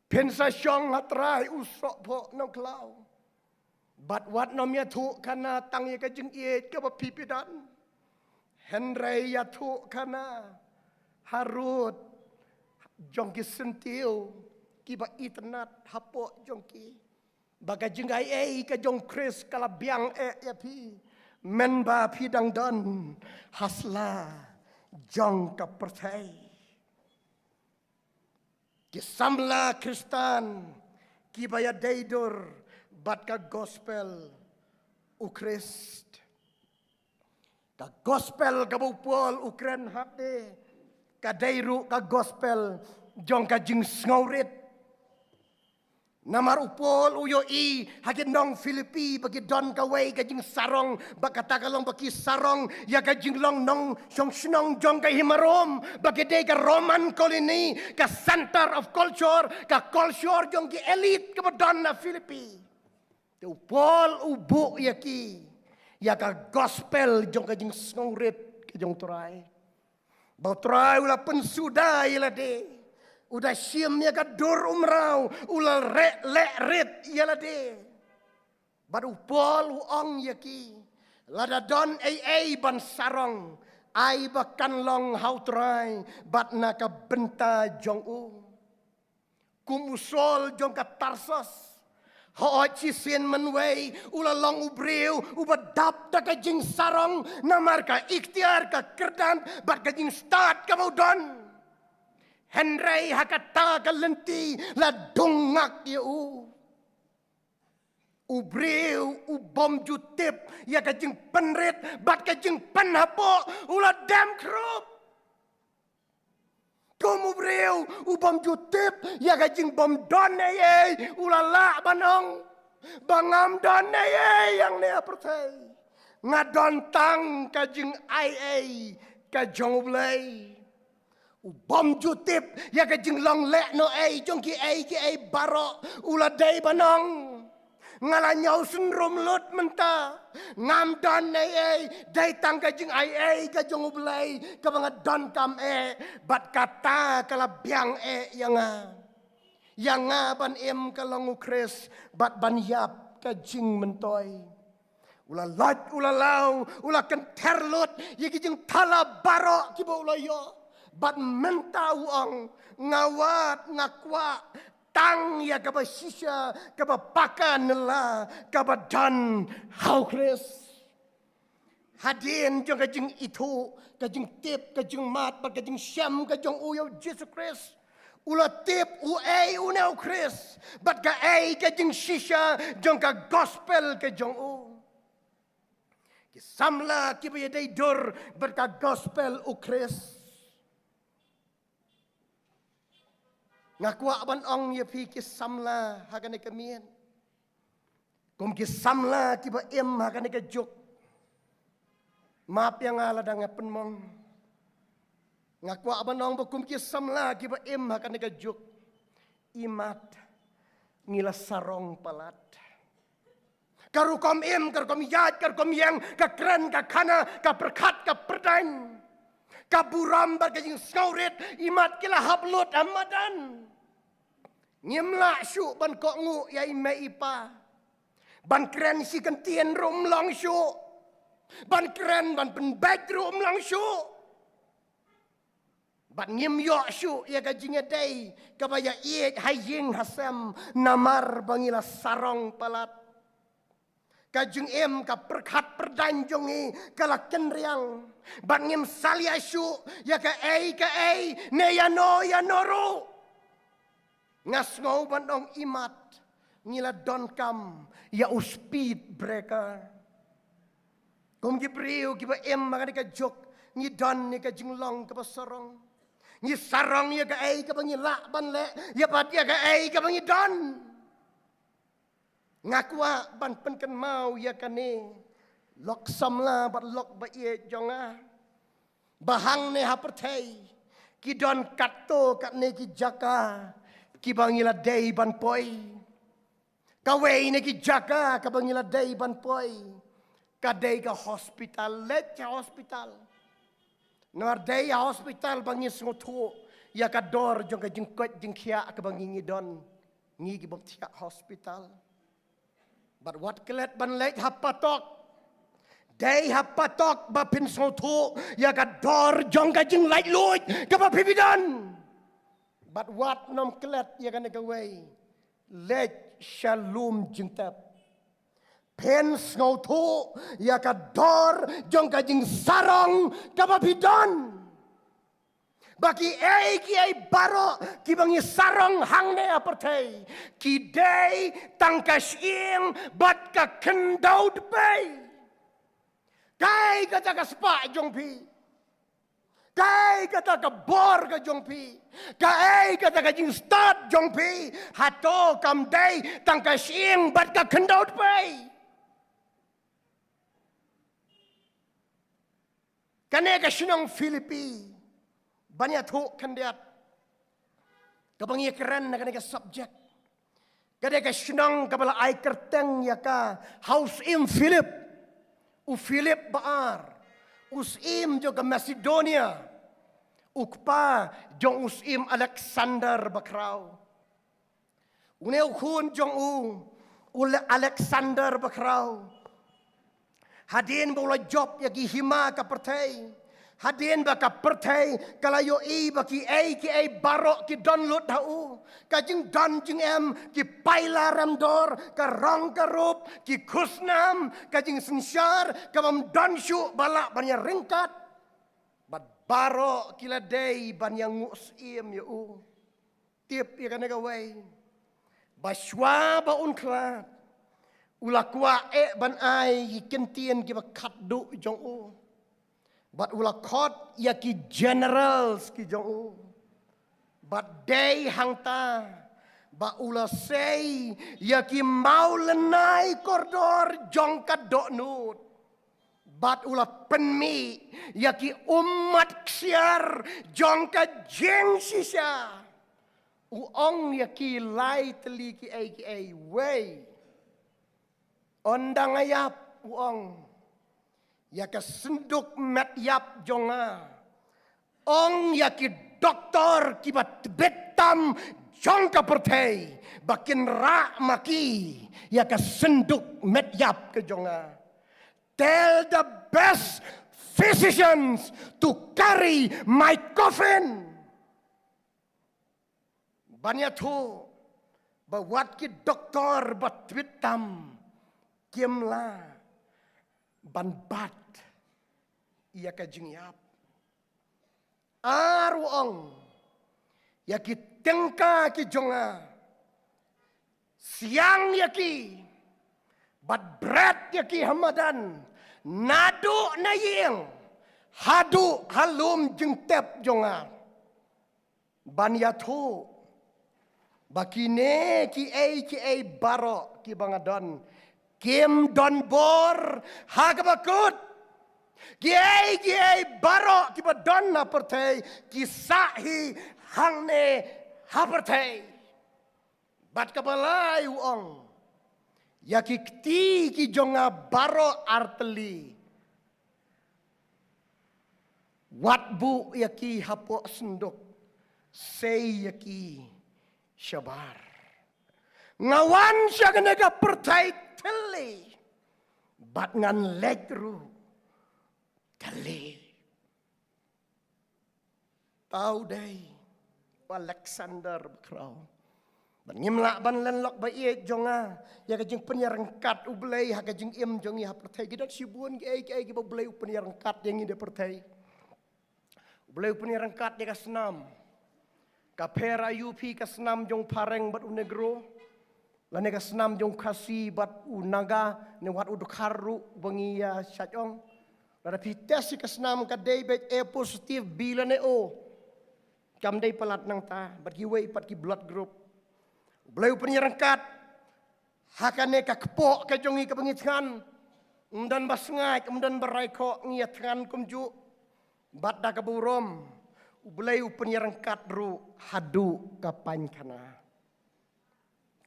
Phin sa shong ha trai u sohphoh nongkhlaw. Bad wat nym ïathuh khana tang ïa ka jingïeit kaba phi phi don. Hynrei ïathuh khana harud jong ki syntiew kiba itynnad hapoh jong ki ba ka jingaiei ka jong Khrist ka la biang eh ïa phi, mynba phi dang don ha sla jong ka pyrthei. Ki samla Khristan kiba ïadei dur bad ka gospel u Khrist. Ka gospel kaba u Paul u kren ha de, ka dei ruh ka gospel jong ka jingsngewrit. Namar u Paul u ïohi ha ki nong Philippi ba ki don kawei ka jingsarong, ba kata ka long ba ki sarong ïa ka jinglong nongshong shnong jong ka hima Rom, ba ki dei ka Roman colony, ka center of culture, ka culture jong ki elite kaba don na Philippi. Te u Paul u buh ïa ki ïa ka gospel jong ka jingsngewrit ka jong u Trai. Ba u Trai u la pynsuda ïa lade, u da shim ïa ka dur umraw, u la reh leh rit ïa lade. Bad u Paul u ong ïa ki, lada don ei ei ban sarong, ai ba kan long ha u Trai bad na ka bynta jong u. Kum u Saul jong ka Tarsus, hooid shisien mynwei u la long u briew uba dap da ka jingsarong namar ka iktiar, ka kyrdan bad ka jingstad kaba u don. Hynrei ha kata ka lynti la dung ngak ïa u. U briew u bym ju tip ïa ka jingpynrit bad ka jingpynhapoh u la dem khrup. Kum u briew u bym ju tip ïa ka jingbym don ei ei, u la lah ban ong ba ngam don ei ei hangne ha pyrthei. Nga don tang ka jingaiei ka jong U Blei. U bym ju tip ïa ka jinglong lehnohei jong kiei kiei baroh, u la dei ban ong, nga la ñiewsynrum lut mynta. Ngam don ei ei, dei tang ka jingaiei ka jong U Blei kaba nga donkam eh, bad kata ka la biang eh ïa nga. Ïa nga ban im ka long u Khrist, bad ban ïap ka jingmyntoi. U la lait u la law, u la kynther lut ïa ki jingthala baroh kiba u la ïoh. Bad mynta u ong, nga wad, nga kwah tang ïa kaba shisha, kaba paka nylla, kaba don ha u Khrist. Hadien jong ka jingithuh, ka jingtip, ka jingmad bad ka jingshem ka jong u ïa u Jisu Khrist, u la tip uei une u Khrist bad kaei ka jingshisha jong ka gospel ka jong u. Ki samla kiba ïadei dur bad ka gospel u Khrist. Nga kwah ban ong ïa phi ki samla ha kane ka miet, kum ki samla kiba im ha kane ka juk. Map ïa nga lada nga pynmong. Nga kwah ban ong ba kum ki samla kiba im ha kane ka juk, imat ngi la sarong palat. Ka rukom im, ka rukom ïaid, ka rukom ïeng, ka kren, ka khana, ka pyrkhat, ka pyrdain, ka burom bad ka jingsngewrit, imat ki la hap lut ha madan. Ngim lah shuh ban kohnguh ïa i mei i pa. Ban kren shi kyntien ruh ym long shuh. Ban kren, ban pynbeit ruh ym long shuh. Bad ngim ïoh shuh ïa ka jingïadei kaba ïaieit ha ïing ha sem, namar ba ngi la sarong palat. Ka jingim, ka pyrkhat pyrdain jong ngi ka la kynriang. Bad ngim salia shuh ïa kaei kaei ne ïano ïano ruh. Nga sngew ban ong imat ngi la donkam ïa u speed breaker. Kum ki briew kiba im ha kane ka juk, ngi don ïa ka jinglong kaba sarong. Ngi sarong ïa kaei kaba ngi lah ban leh, ïa bad ïa kaei kaba ngi don. Nga kwah ban pynkynmaw ïa kane, lok samla bad lok ba ïeit jong nga, ba hangne ha pyrthei ki don katto katne ki jaka kiba ngi la dei ban poi. Kawei na ki jaka kaba ngi la dei ban poi ka dei ka hospital, leit ka hospital. Namar dei ha hospital ba ngin sngewthuh ïa ka dor jong ka jingkoit jingkhiah kaba ngi ngi don, ngi ki bym thiah hospital. Bad wat klet ban leit ha patok. Dei ha patok ba phin sngewthuh ïa ka dor jong ka jinglaitluid kaba phi phi don. Bad wat nym klet ïa kane kawei, leit sha lum jingtep. Phin sngewthuh ïa ka dor jong ka jingsarong kaba phi don. Ba kiei kiei baroh kiba ngi sarong hangne ha pyrthei, ki dei tang ka shyieng bad ka khyndew dpei. Kaei kata ka spah jong phi? Kaei kata ka bor ka jong phi? Kaei kata ka jingstad jong phi? Hato kam dei tang ka shyieng bad ka khyndew dpei? Kane ka shnong Philippi, ban ïathuh khyndiat kaba ngi kren na kane ka subject. Ka dei ka shnong kaba la ai kyrteng ïa ka ha u syiem Philip. U Philip ba ar, u syiem jong ka Macedonia, u kpa jong u syiem Alexander ba khraw. Une u khun jong u, u Le-, Alexander ba khraw, hadien ba u la jop ïa ki hima ka pyrthei, hadien ba ka pyrthei ka la ïohi ba kiei kiei baroh ki don lut ha u, ka jingdon jingem, ki paila remdor, ka rong ka rup, ki khusnam, ka jingsynshar ka bym don shuh ba lah ban ïa ryngkat. Bad baroh ki la dei ban ïa nguh syiem ïa u. Tip ïa kane kawei, ba shwa ba un khlad, u la kwah eh ban ai ïa ki ktien kiba khatduh jong u. Bad u la khot ïa ki generals ki jong u. Bad dei hangta ba u la sei ïa ki mawlynnai kordor jong ka dohnud. Bad u la pynmih ïa ki ummat ksiar jong ka jingshisha. U ong ïa ki lai tylli kiei kiei, wei. Ynda nga ïap, u ong, ïa ka synduk met ïap jong nga, ong ïa ki doktor kiba tbit tam jong ka pyrthei ba kin rah ma ki ïa ka synduk met ïap ka jong nga. Tell the best physicians to carry my coffin. Ban ïathuh ba wat ki doktor ba tbit tam kim lah ban bat ïa ka jingïap. Ar u ong, ïa ki tyngka ki jong nga, siang ïa ki bad bret ïa ki ha madan, naduh na ïing haduh ha lum jingtep jong nga. Ban ïathuh ba kine kiei kiei baroh kiba nga don, kim don bor ha kaba kut. Kiei kiei baroh kiba don ha pyrthei ki sah hi hangne ha pyrthei. Bad kaba lai u ong, ïa ki kti ki jong nga baroh artylli, wat buh ïa ki hapoh synduk, sei ïa ki shabar. Nga wan sha kane ka pyrthei thylli, bad ngan leit ruh thylli. Tau dei u Alexander ba khraw. Bad ngim lah ban len lok ba ïeit jong nga ïa ka jingpynïaryngkat U Blei ha ka jingim jong ngi ha pyrthei. Ki don shibun kiei kiei kiba U Blei u pynïaryngkat ïa ngi da pyrthei. U Blei u pynïaryngkat ïa ka snam. Ka pher aïu phi ka snam jong u phareng bad u negro, lane ka snam jong u Khasi bad u Naga, ne wat u Dkhar ruh ba ngi ïa shah ong. Lada phi test ïa ka snam ka dei beit A positive, B lane O. Kam dei palat nangta bad kiwei pat ki blood group. U Blei u pynïaryngkat ha kane ka kpoh ka jong ngi kaba ngi thngan. Ym don ba sngaid, ym don ba rai khoh, ngi ïa thngan kumjuh. Bad da ka burom U Blei u pynïaryngkat ruh haduh ka painkhana.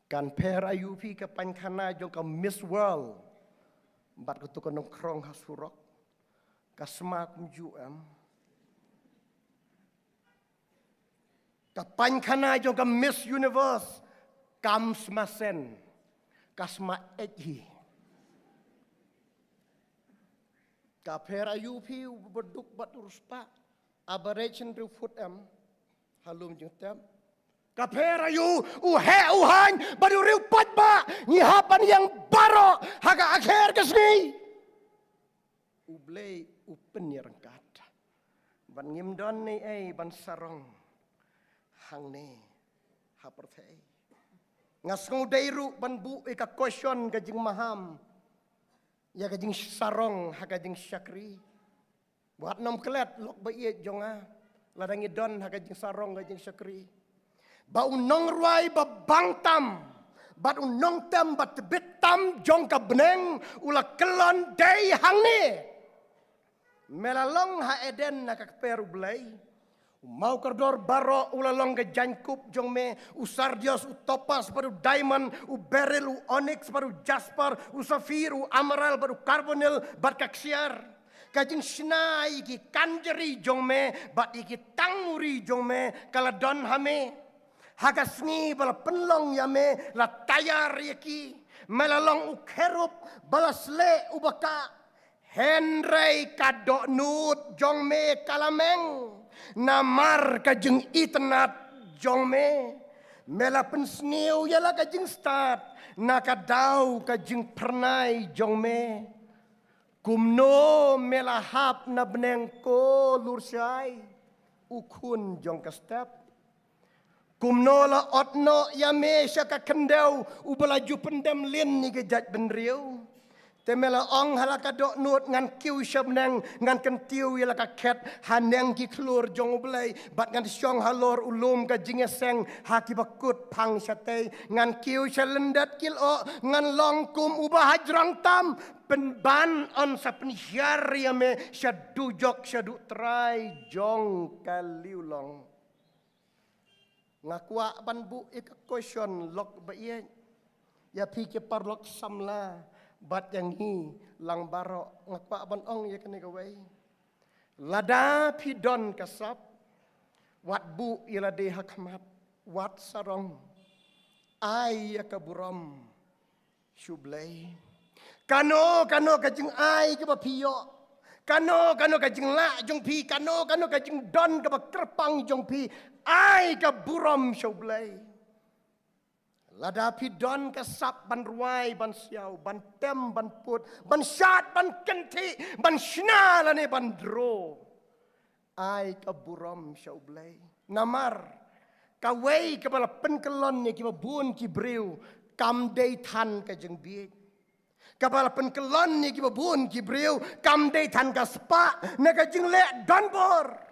Kan pher aïu phi ka painkhana jong ka Miss World bad kato ka nongkhrong ha surok? Ka sma kumjuh em? Ka painkhana jong ka Miss Universe kam sma sen, ka sma eit hi. Ka pher aïu phi u baduk bad u riewspah? Average hynriew phut em ha lum jingtep. Ka pher aïu u heh u haiñ bad u riew paidbah? Ngi hap ban ïeng baroh ha ka akher ka sngi. U Blei u pynïaryngkat. Bad ngim don ei ei ban sarong hangne ha pyrthei. Nga sngewdei ruh ban buh ïa ka question, ka jingmaham ïa ka jingsarong ha ka jingshakri. Wat nym klet lok ba ïeit jong nga, lada ngi don ha ka jingsarong, ka jingshakri, ba u nongrwai ba bang tam bad u nongtem ba tbit tam jong ka bneng u la kyllon dei hangne. Me la long ha Eden ha ka kper U Blei. U maw kordor baroh u la long ka jaiñkup jong me, u sardios, u topas bad u diamond, u beryl, u onyx bad u jasper, u saphir, u emerald bad u carbuncle bad ka ksiar. Ka jingshna ïa ki kanjri jong me bad ïa ki tanguri jong me ka la don ha me. Ha ka sngi ba la pynlong ïa me la tayar ïa ki. Me la long u kherub ba la sleh u ba kah. Hynrei ka dohnud jong me ka la meng namar ka jingitynnad jong me. Me la pynsniew ïa la ka jingstad na ka daw ka jingphyrnai jong me. Kumno me la hap na bneng, ko lurshai, u khun jong ka step? Kumno la ot noh ïa me sha ka khyndew, u ba la ju pyndem lin ïa ki jaitbynriew? Te me la ong ha la ka dohnud, ngan kiew sha bneng, ngan kyntiew ïa la ka khet haneng ki khlur jong U Blei, bad ngan shong halor u lum ka jingïaseng ha ki ba kut phang shatei. Ngan kiew sha lyndet ki lyoh, ngan long kum u ba hajrong tam, pynban yn sa pynhiar ïa me sha dujok, sha dujok Trai jong ka liewlong. Nga kwah ban buh ïa ka question, lok ba ïeit, ïa phi ki paralok samla bad ïa ngi lang baroh. Nga kwah ban ong ïa kane kawei. Lada phi don ka sap, wat buh ïa lade ha khmat, wat sarong. Ai ïa ka burom sha U Blei. Kano kano ka jingai kaba phi ïoh, kano kano ka jinglah jong phi, kano kano ka jingdon kaba kyrpang jong phi, ai ka burom sha U Blei. Lada phi don ka sap ban rwai ban siaw, ban tem ban put, ban shad ban kynthih, ban shna lane ban dro, ai ka burom sha U Blei. Namar kawei kaba la pynkyllon ïa kiba bun ki briew kam dei than ka jingbieit. Kaba la pynkyllon ïa kiba bun ki briew kam dei than ka spah ne ka jingleh donbor.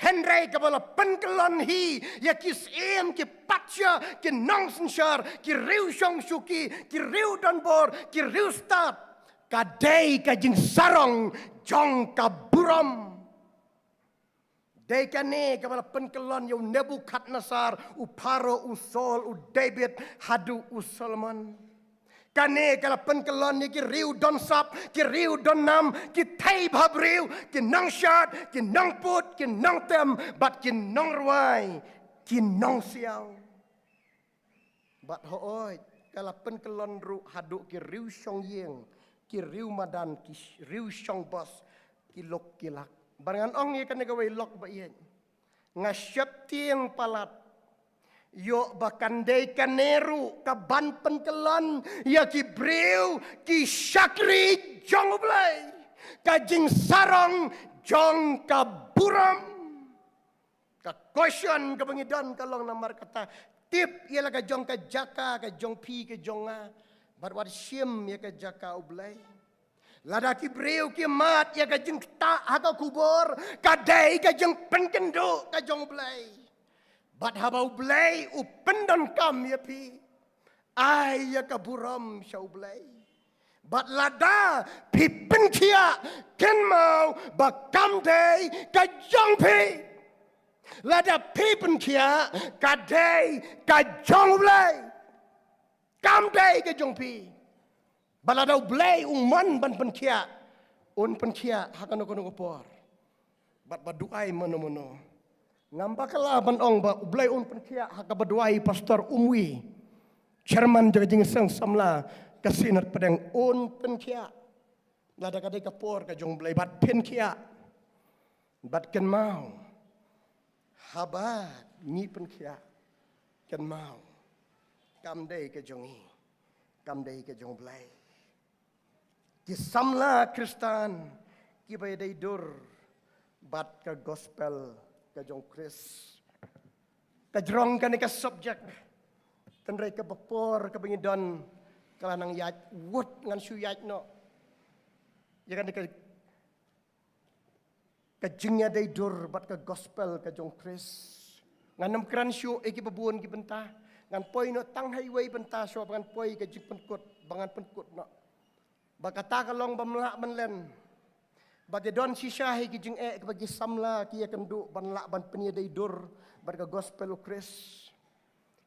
Hynrei kaba la pynkyllon hi ïa ki syiem, ki patsha, ki nongsynshar, ki riew shong shuki, ki riew donbor, ki riew stad, ka dei ka jingsarong jong ka burom. Dei kane kaba la pynkyllon ïa u Nebukhadnessar, u Pharaoh, u Saul, u David, haduh u Solomon. Kane ka la pynkyllon ïa ki riew don sap, ki riew don nam, ki thei bhabriew, ki nongshad, ki nongput, ki nongtem, bad ki nongrwai, ki nongsiaw. Bad hooid, ka la pynkyllon ruh haduh ki riew shong ïing, ki riew madan, ki sh-, riew shong bos, ki lok ki lak. Bad ngan ong ïa kane kawei, lok ba ïeit. Nga sheptieng palat ïoh ba kan dei kane ruh kaban pynkyllon ïa ki briew ki shakri jong U Blei. Ka jingsarong jong ka burom. Ka question kaba ngi don ka long namar kata, tip ïa la ka jong ka jaka ka jong phi ka jong nga, bad wat shim ïa ka jaka U Blei. Lada ki briew ki mad ïa ka jingktah ha ka khubor, ka dei ka jingpynkynduh ka jong U Blei. Bad haba U Blei u pyndonkam ïa phi, ai ïa ka burom sha U Blei. Bad lada phi pynkhiah, kynmaw ba kam dei ka jong phi. Lada phi pynkhiah, ka dei ka jong U Blei. Kam dei ka jong phi. Ba lada U Blei u mon ban pynkhiah, un pynkhiah ha kano kano ka por. Bad ba duwai mano mano. Ngam bakla ban ong ba U Blei un pynkhiah ha kaba duwai Pastor Umwi, chairman jong ka Jingseng Samla ka Synod Pdeng, un pynkhiah. Lada ka dei ka por ka jong U Blei bad pynkhiah. Bad kynmaw, haba ngi pynkhiah, kynmaw, kam dei ka jong ngi, kam dei ka jong U Blei. Ki samla Khristan kiba ïadei dur bad ka gospel ka jong U Khrist. Ka jrong kane ka subject, hynrei kaba por kaba ngi don ka la nang ïaid wut, ngan shu ïaid noh ïa kane ka, ka jingïadei dur bad ka gospel ka jong U Khrist. Ngan ym kren shuh ïa kiba bun ki bynta. Ngan poi noh tang ha iwei i bynta shuwa ba ngan poi ka jingpynkut, ba ngan pynkut noh. Ba kata ka long bym lah ban len. Ba ki don shisha hi ki jingeh kiba ki samla ki ïakynduh ban lah ban pynïadei dur bad ka gospel U Khrist.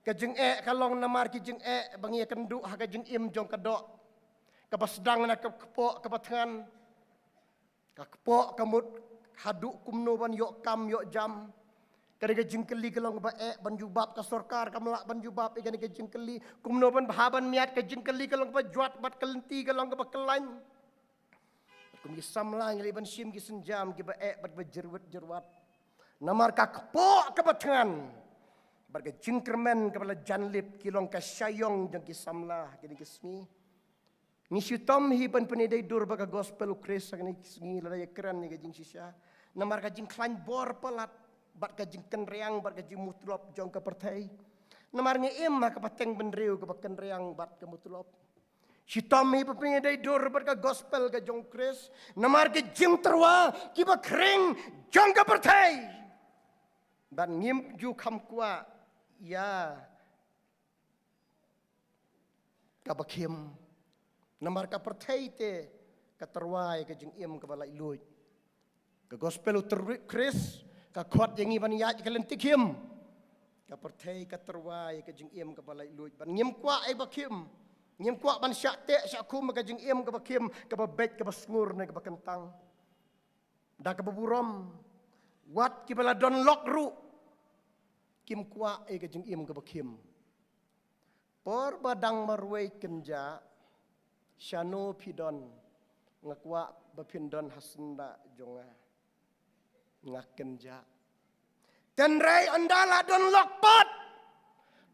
Ka jingeh ka long namar ki jingeh ba ngi ïakynduh ha ka jingim jong ka doh, kaba sdang na ka kpoh kaba thngan. Ka kpoh ka mut haduh kumno ban ïoh kam ïoh jam. Kane ka jingkylli ka long kaba eh ban jubab, ka sorkar kam lah ban jubab ïa kane ka jingkylli. Kumno ban bha ban miat, ka jingkylli ka long kaba jwat bad ka lynti ka long kaba kyllain. Kum ki samla ngi leh ban shim ki sienjam kiba eh bad ba jyrwit jyrwat. Namar ka kpoh kaba thngan bad ka jingkyrmen kaba la jan lip ki long ka shah ïong jong ki samla kine ki sngi. Ngi shitom hi ban pynïadei dur bad ka gospel U Khrist ha kine ki sngi lada ïakren ïa ka jingshisha. Namar ka jingkhlaiñ bor palat bad ka jingkynriang bad ka jingmutlop jong ka pyrthei. Namar ngi im ha ka pateng bynriew kaba kynriang bad ka mutlop. Shitom hi ban pynïadei dur bad ka gospel ka jong U Khrist. Namar ki jingtyrwa kiba khring jong ka pyrthei. Bad ngim ju kham kwah ïa kaba khim. Namar ka pyrthei te ka tyrwa ïa ka jingim kaba laitluid. Ka gospel U Khrist ka khot ïa ngi ban ïaid ïa ka lynti khim. Ka pyrthei ka tyrwa ïa ka jingim kaba laitluid. Bad ngim kwah ïa ba khim. Ngim kwah ban shah teh shah khum ïa ka jingim kaba khim, kaba beit, kaba sngur ne kaba kyntang. Da kaba burom, wat kiba la don lok ruh kim kwah ïa ka jingim kaba khim. Por ba dang marwei kynjah, shano phi don, nga kwah ba phin don ha syndah jong nga. Nga kynjah. Tynrai ynda la don lok pat,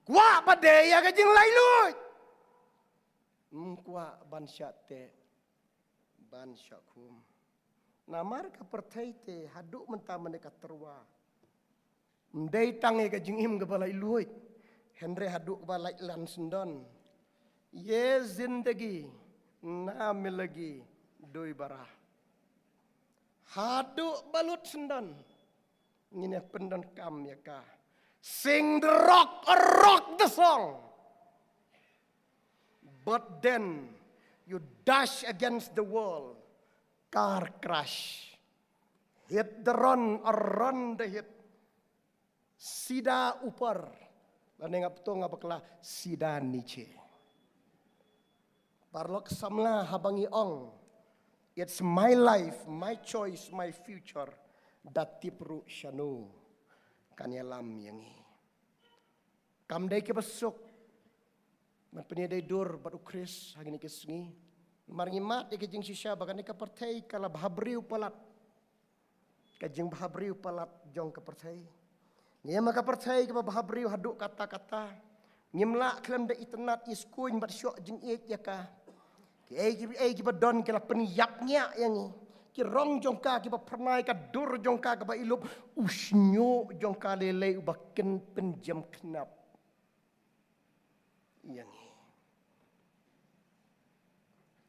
kwah ba dei ïa ka jinglaitluid. Ym kwah ban shah teh, ban shah khum. Namar ka pyrthei te haduh mynta mynne ka tyrwa. Ym dei tang ïa ka jingim kaba laitluid, hynrei haduh kaba laitlan syndon. Ye zindagi na milagi dui bara. Haduh ba lut syndon ngin ïa pyndonkam ïa ka. Sing the rock, rock the song. But then you dash against the wall, car crash. Hit the run, run the hit. Sida upar. Lane nga pynthut nga bakla, sida niche. Paralok samla, haba ngi ong, it's my life, my choice, my future, da tip ruh shano kan ïalam ïa ngi. Kam dei kaba suk ban pynïadei dur bad U Khrist ha kine ki sngi. Namar ngi mad ïa ka jingshisha ba kane ka pyrthei ka la bhabriew palat. Ka jingbhabriew palat jong ka pyrthei. Ngi ïa ma ka pyrthei kaba bhabriew haduh katta katta. Ngim lah khlem da itynnad, iskuin bad shoh jingïeit ïa ka. Kiei kiei kiba don ki la pynïap ngiah ïa ngi. Ki rong jong ka kiba phyrnai, ka dur jong ka kaba ilup, u shñiuh jong ka lei lei uba kin pynjem khnap ïa ngi.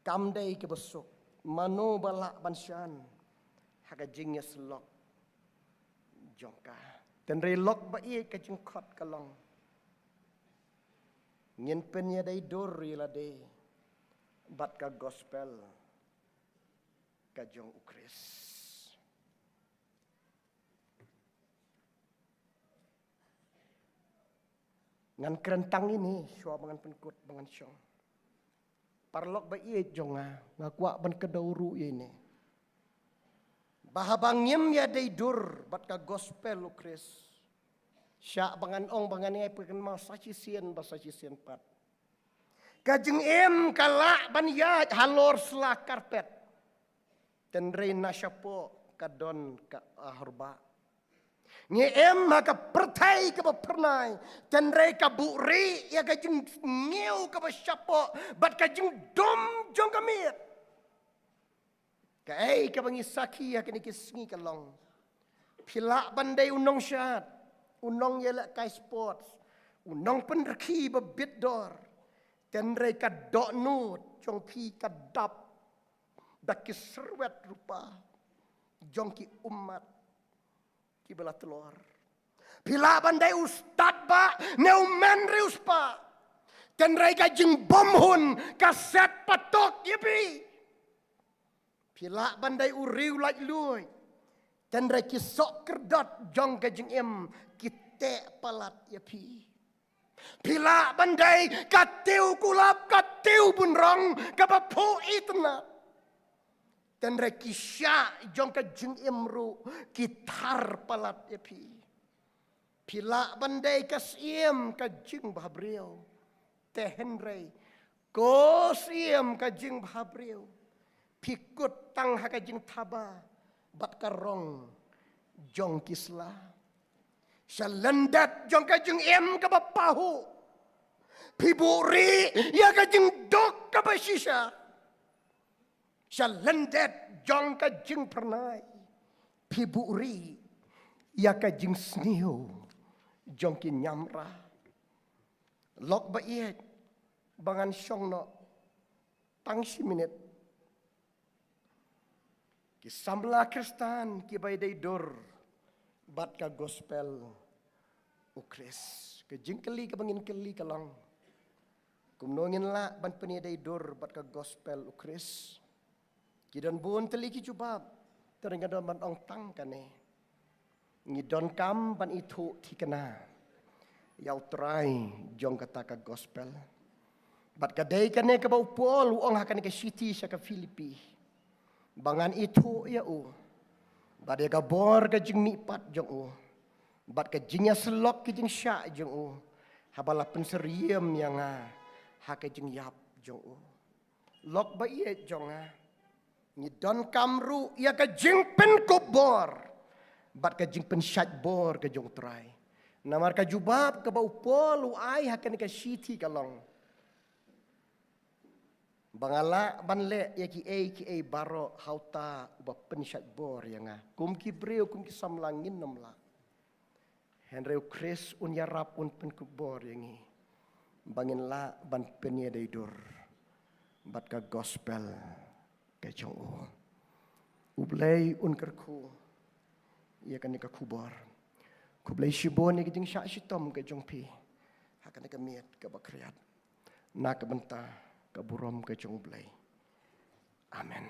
Kam dei kaba suk, mano ba lah ban shan ha ka jingïasyllok jong ka. Tynrai lok ba ïeit ka jingkhot ka long, ngin pynïadei dur ïa lade bad ka gospel ka jong U Khrist. Ngan kren tang ïa ine, shuwa ba ngan pynkut, ba ngan shong. Paralok ba ïeit jong nga, nga kwah ban kdew ruh ïa ine. Ba haba ngim ïadei dur bad ka gospel u Khrist, shah ba ngan ong ba ngan ïai pynkynmaw sa shisien, ba sa shisien pat. Ka jingim ka lah ban ïaid halor sla karpet. Tynrai na shapoh ka don ka ahorba. Ngi im ha ka pyrthei kaba phyrnai, tynrai ka buhrieh ïa ka jingsniew kaba shapoh bad ka jingdum jong ka miet. Kaei kaba ngi sakhi ha kine ki sngi ka long, phi lah ban dei u nongshad, u nongïalehkai sports, u nongpynrkhie ba bit dor, tynrai ka dohnud jong phi ka dap da ki syrwet rupa jong ki ummat kiba la tlor. Phi lah ban dei u stad bah ne u men riewspah, tynrai ka jingbymhun ka set patok ïa phi. Phi lah ban dei u riew laitluid, tynrai ki soh kyrdot jong ka jingim ki teh palat ïa phi. Phi lah ban dei ka tiew kulap, ka tiew bunrong kaba phuh itynnad, tynrai ki shah jong ka jingim ruh ki thar palat ïa phi. Phi lah ban dei ka syiem ka jingbhabriew, te hynrei ko syiem ka jingbhabriew, phi kut tang ha ka jingthaba bad ka rong jong ki sla. Sha lyndet jong ka jingim kaba pahuh, phi buhrieh ïa ka jingduk kaba shisha. Sha lyndet jong ka jingphyrnai, phi buhrieh ïa ka jingsniew jong ki ñiamra. Lok ba ïeit, ba ngan shong noh tang shi minit. Ki samla Khristan kiba ïadei dur bad ka gospel u Khrist. Ka jingkylli kaba ngin kylli ka long, kumno ngin lah ban pynïadei dur bad ka gospel u Khrist? Ki don bun tylli ki jubab, te nga don ban ong tang kane. Ngi donkam ban ithuh thikna ïa u Trai jong kata ka gospel. Bad ka dei kane kaba u Paul u ong ha kane ka shithi sha ka Philippi, ba ngan ithuh ïa u bad ïa ka bor ka jingmihpat jong u, bad ka jingïasyllok ka jingshah jong u, haba la pynsyriem ïa nga ha ka jingïap jong u. Lok ba ïeit jong nga, ngi donkam ruh ïa ka jingpynkup bor bad ka jingpynshait bor ka jong u Trai. Namar ka jubab kaba u Paul u ai ha kane ka shithi ka long, ba nga lah ban leh ïa kiei kiei baroh ha uta uba pynshait bor ïa nga. Kum ki briew, kum ki samla ngin nym lah. Hynrei u Khrist un ïarap, un pynkup bor ïa ngi ba ngin lah ban pynïadei dur bad ka gospel ka jong u. U Blei un kyrkhu ïa kane ka khubor. Khublei shibun ïa ka jingshah shitom ka jong phi ha kane ka miet kaba khriat, na ka bynta ka burom ka jong u Blei. Amen.